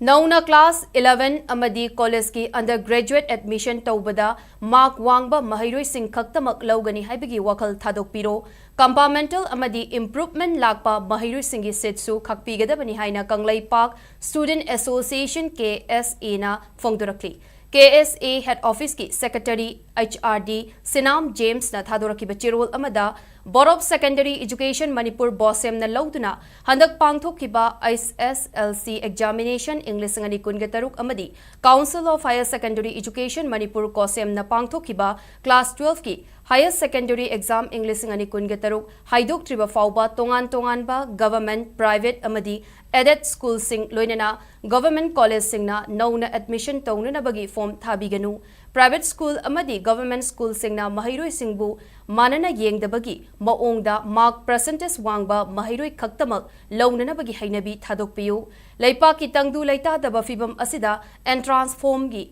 ꯅꯧꯅ class eleven ꯑꯃꯗꯤ ꯀꯣꯂꯦꯖꯀꯤ undergraduate admission ꯇꯧꯕꯗ mark ꯋꯥꯡꯕ ꯃꯍꯩꯔꯣꯏꯁꯤꯡ ꯈꯛꯇꯃꯛ ꯂꯧꯒꯅꯤ ꯍꯥꯏꯕꯒꯤ ꯋꯥꯈꯜ ꯊꯥꯗꯣꯛꯄꯤꯔꯣ꯫ Compartmental ꯑꯃꯗꯤ improvement ꯂꯥꯛꯄ ꯃꯍꯩꯔꯣꯏꯁꯤꯡꯒꯤ seatꯁꯨ ꯈꯥꯛꯄꯤꯒꯗꯕꯅꯤ ꯍꯥꯏꯅ Kangleipak Student Association, K S A ꯅ ꯐꯣꯡꯗꯣꯔꯛꯂꯤ꯫ K S A head officeꯀꯤ secretary H R D ꯁꯤꯅꯥꯝ ꯖꯦꯝꯁꯅ ꯊꯥꯗꯣꯔꯛꯈꯤꯕ ꯆꯦꯔꯣꯜ ꯑꯃꯗ Board of Secondary Education Manipur, ꯕꯣꯁꯦꯝꯅ ꯂꯧꯗꯨꯅ ꯍꯟꯗꯛ ꯄꯥꯡꯊꯣꯛꯈꯤꯕ H S S L C examination ꯏꯪ ꯂꯤꯁꯤꯡ ꯑꯅꯤ ꯀꯨꯟꯒ ꯇꯔꯨꯛ ꯑꯃꯗꯤ Council of Higher Secondary Education Manipur, ꯀꯣꯁꯦꯝꯅ ꯄꯥꯡꯊꯣꯛꯈꯤꯕ class twelveꯀꯤ higher secondary exam ꯏꯪ ꯂꯤꯁꯤꯡ ꯑꯅꯤ ꯀꯨꯟꯒ ꯇꯔꯨꯛ ꯍꯥꯏꯗꯣꯛꯇ꯭ꯔꯤꯕ ꯐꯥꯎꯕ ꯇꯣꯉꯥꯟ ꯇꯣꯉꯥꯟꯕ government, private ꯑꯃꯗꯤ aided schoolꯁꯤꯡ ꯂꯣꯏꯅꯅ government collegeꯁꯤꯡꯅ ꯅꯧꯅ admission ꯇꯧꯅꯅꯕꯒꯤ form ꯊꯥꯕꯤꯒꯅꯨ꯫ Private school ꯑꯃꯗꯤ government schoolꯁꯤꯡꯅ ꯃꯍꯩꯔꯣꯏꯁꯤꯡꯕꯨ ꯃꯥꯟꯅꯅ ꯌꯦꯡꯗꯕꯒꯤ ꯃꯑꯣꯡꯗ mark percentage ꯋꯥꯡꯕ ꯃꯍꯩꯔꯣꯏ ꯈꯛꯇꯃꯛ ꯂꯧꯅꯅꯕꯒꯤ ꯍꯩꯅꯕꯤ ꯊꯥꯗꯣꯛꯄꯤꯌꯨ꯫ ꯂꯩꯄꯥꯛꯀꯤ ꯇꯪꯗꯨ ꯂꯩꯇꯥꯗꯕ ꯐꯤꯚꯝ ꯑꯁꯤꯗ entrance formꯒꯤ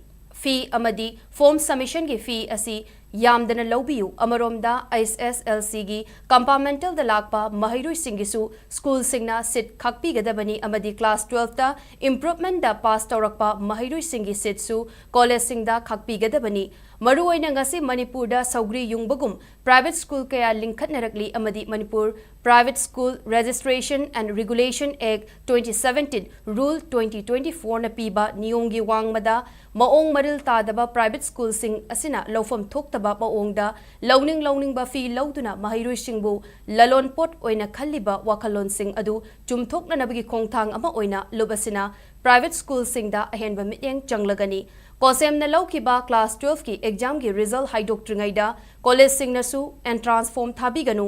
fee ꯑꯃꯗꯤ form submissionꯒꯤ fee ꯑꯁꯤ ꯌꯥꯝꯗꯅ ꯂꯧꯕꯤꯌꯨ꯫ ꯑꯃꯔꯣꯝꯗ, H S S L Cꯒꯤ compartmentalꯗ ꯂꯥꯛꯄ ꯃꯍꯩꯔꯣꯏꯁꯤꯡꯒꯤꯁꯨ schoolꯁꯤꯡꯅ seat ꯈꯥꯛꯄꯤꯒꯗꯕꯅꯤ ꯑꯃꯗꯤ class twelveꯇ improvementꯗ pass ꯇꯧꯔꯛꯄ ꯃꯍꯩꯔꯣꯏꯁꯤꯡꯒꯤ seatꯁꯨ collegeꯁꯤꯡꯗ ꯈꯥꯛꯄꯤꯒꯗꯕꯅꯤ꯫ ꯃꯔꯨꯑꯣꯏꯅ ꯉꯁꯤ ꯃꯅꯤꯄꯨꯔꯗ ꯁꯧꯒ꯭ꯔꯤ ꯌꯨꯡꯕꯒꯨꯝ private school ꯀꯌꯥ ꯂꯤꯡꯈꯠꯅꯔꯛꯂꯤ ꯑꯃꯗꯤ Manipur Private School Registration and Regulation Act twenty seventeen, Rule twenty twenty-fourꯅ ꯄꯤꯕ ꯅꯤꯌꯣꯝꯒꯤ ꯋꯥꯡꯃꯗ ꯃꯑꯣꯡ ꯃꯔꯤꯜ ꯇꯥꯗꯕ private schoolꯁꯤꯡ ꯑꯁꯤꯅ ꯂꯧꯐꯝ ꯊꯣꯛꯇꯕ ꯃꯑꯣꯡꯗ ꯂꯧꯅꯤꯡ ꯂꯧꯅꯤꯡꯕ fee ꯂꯧꯗꯨꯅ ꯃꯍꯩꯔꯣꯏꯁꯤꯡꯕꯨ ꯂꯂꯣꯟꯄꯣꯠ ꯑꯣꯏꯅ ꯈꯜꯂꯤꯕ ꯋꯥꯈꯜꯂꯣꯟꯁꯤꯡ ꯑꯗꯨ ꯆꯨꯝꯊꯣꯛꯅꯅꯕꯒꯤ ꯈꯣꯡꯊꯥꯡ ꯑꯃ ꯑꯣꯏꯅ ꯂꯨꯞ ꯑꯁꯤꯅ private schoolꯁꯤꯡꯗ ꯑꯍꯦꯟꯕ ꯃꯤꯠꯌꯦꯡ ꯆꯪꯂꯒꯅꯤ꯫ ꯀꯣꯁꯦꯝꯅ ꯂꯧꯈꯤꯕ class twelveꯀꯤ examꯒꯤ result ꯍꯥꯏꯗꯣꯛꯇ꯭ꯔꯤꯉꯩꯗ collegeꯁꯤꯡꯅꯁꯨ entrance form ꯊꯥꯕꯤꯒꯅꯨ,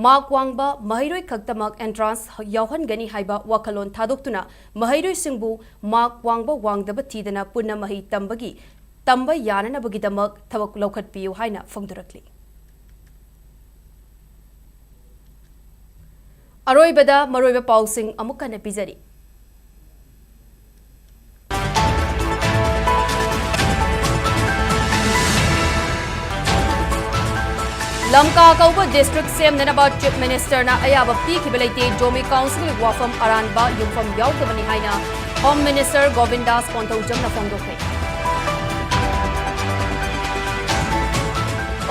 mark ꯋꯥꯡꯕ ꯃꯍꯩꯔꯣꯏ ꯈꯛꯇꯃꯛ entrance ꯌꯥꯎꯍꯟꯒꯅꯤ ꯍꯥꯏꯕ ꯋꯥꯈꯜꯂꯣꯟ ꯊꯥꯗꯣꯛꯇꯨꯅ ꯃꯍꯩꯔꯣꯏꯁꯤꯡꯕꯨ mark ꯋꯥꯡꯕ ꯋꯥꯡꯗꯕ ꯊꯤꯗꯅ ꯄꯨꯟꯅ ꯃꯍꯩ ꯇꯝꯕꯒꯤ, ꯇꯝꯕ ꯌꯥꯅꯅꯕꯒꯤꯗꯃꯛ ꯊꯕꯛ ꯂꯧꯈꯠꯄꯤꯌꯨ ꯍꯥꯏꯅ ꯐꯣꯡꯗꯣꯔꯛꯂꯤ꯫ ꯑꯔꯣꯏꯕꯗ ꯃꯔꯨꯑꯣꯏꯕ ꯄꯥꯎꯁꯤꯡ ꯑꯃꯨꯛ ꯍꯟꯅ ꯄꯤꯖꯔꯤ꯫ ꯂꯝꯀꯥ ꯀꯧꯕ district ꯁꯦꯝꯅꯅꯕ Chief Ministerꯅ ꯑꯌꯥꯕ ꯄꯤꯈꯤꯕ ꯂꯩꯇꯦ꯫ ꯖꯣꯃꯤ Councilꯒꯤ ꯋꯥꯐꯝ ꯑꯔꯥꯟꯕ ꯌꯨꯝꯐꯝ ꯌꯥꯎꯗꯕꯅꯤ ꯍꯥꯏꯅ Home Minister Govindas Konthoujamꯅ ꯐꯣꯡꯗꯣꯛꯈ꯭ꯔꯦ꯫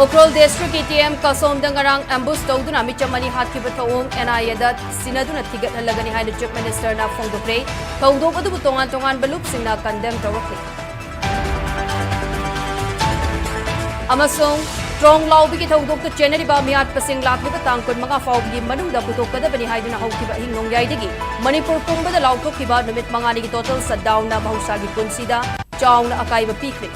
Ukhrul district ꯀꯤ T M ꯀꯁꯣꯝꯗ ꯉꯔꯥꯡ ambush ꯇꯧꯗꯨꯅ ꯃꯤꯆꯝ ꯑꯅꯤ ꯍꯥꯠꯈꯤꯕ ꯊꯧꯑꯣꯡ N I A ꯗ ꯁꯤꯟꯅꯗꯨꯅ ꯊꯤꯒꯠꯍꯜꯂꯒꯅꯤ ꯍꯥꯏꯅ Chief Minister ꯅ ꯐꯣꯡꯗꯣꯛꯈ꯭ꯔꯦ꯫ ꯊꯧꯗꯣꯛ ꯑꯗꯨꯕꯨ ꯇꯣꯉꯥꯟ ꯇꯣꯉꯥꯟꯕ ꯂꯨꯞꯁꯤꯡꯅ condemn ꯇꯧꯔꯛꯂꯤ꯫ ꯑꯃꯁꯨꯡ ꯇ꯭ꯔꯣꯡ ꯂꯥꯎꯕꯤꯒꯤ ꯊꯧꯗꯣꯛꯇ ꯆꯦꯟꯅꯔꯤꯕ ꯃꯤꯍꯥꯠꯄꯁꯤꯡ ꯂꯥꯛꯂꯤꯕ ꯇꯥꯡ ꯀꯨꯟꯃꯉꯥ ꯐꯥꯎꯕꯒꯤ ꯃꯅꯨꯡꯗ ꯄꯨꯊꯣꯛꯀꯗꯕꯅꯤ ꯍꯥꯏꯗꯨꯅ ꯍꯧꯈꯤꯕ ꯑꯍꯤꯡ ꯅꯣꯡꯌꯥꯏꯗꯒꯤ ꯃꯅꯤꯄꯨꯔ ꯄꯨꯝꯕꯗ ꯂꯥꯎꯊꯣꯛꯈꯤꯕ ꯅꯨꯃꯤꯠ ꯃꯉꯥꯅꯤꯒꯤ total shutdown ꯅ ꯃꯍꯧꯁꯥꯒꯤ ꯄꯨꯟꯁꯤꯗ ꯆꯥꯎꯅ ꯑꯀꯥꯏꯕ ꯄꯤꯈ꯭ꯔꯦ꯫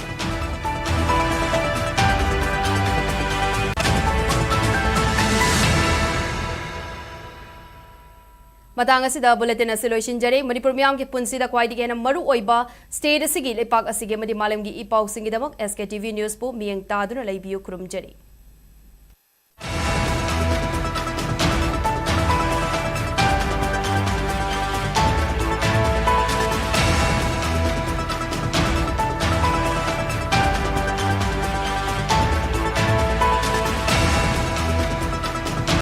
ꯃꯇꯥꯡ ꯑꯁꯤꯗ bulletin ꯑꯁꯤ ꯂꯣꯏꯁꯤꯟꯖꯔꯦ꯫ ꯃꯅꯤꯄꯨꯔ ꯃꯤꯌꯥꯝꯒꯤ ꯄꯨꯟꯁꯤꯗ ꯈ꯭ꯋꯥꯏꯗꯒꯤ ꯍꯦꯟꯅ ꯃꯔꯨ ꯑꯣꯏꯕ state ꯑꯁꯤꯒꯤ, ꯂꯩꯄꯥꯛ ꯑꯁꯤꯒꯤ ꯑꯃꯗꯤ ꯃꯥꯂꯦꯝꯒꯤ E ꯄꯥꯎꯁꯤꯡꯒꯤꯗꯃꯛ S K T V News ꯄꯨ ꯃꯤꯠꯌꯦꯡ ꯇꯥꯗꯨꯅ ꯂꯩꯕꯤꯌꯨ꯫ ꯈꯨꯔꯨꯝꯖꯔꯤ꯫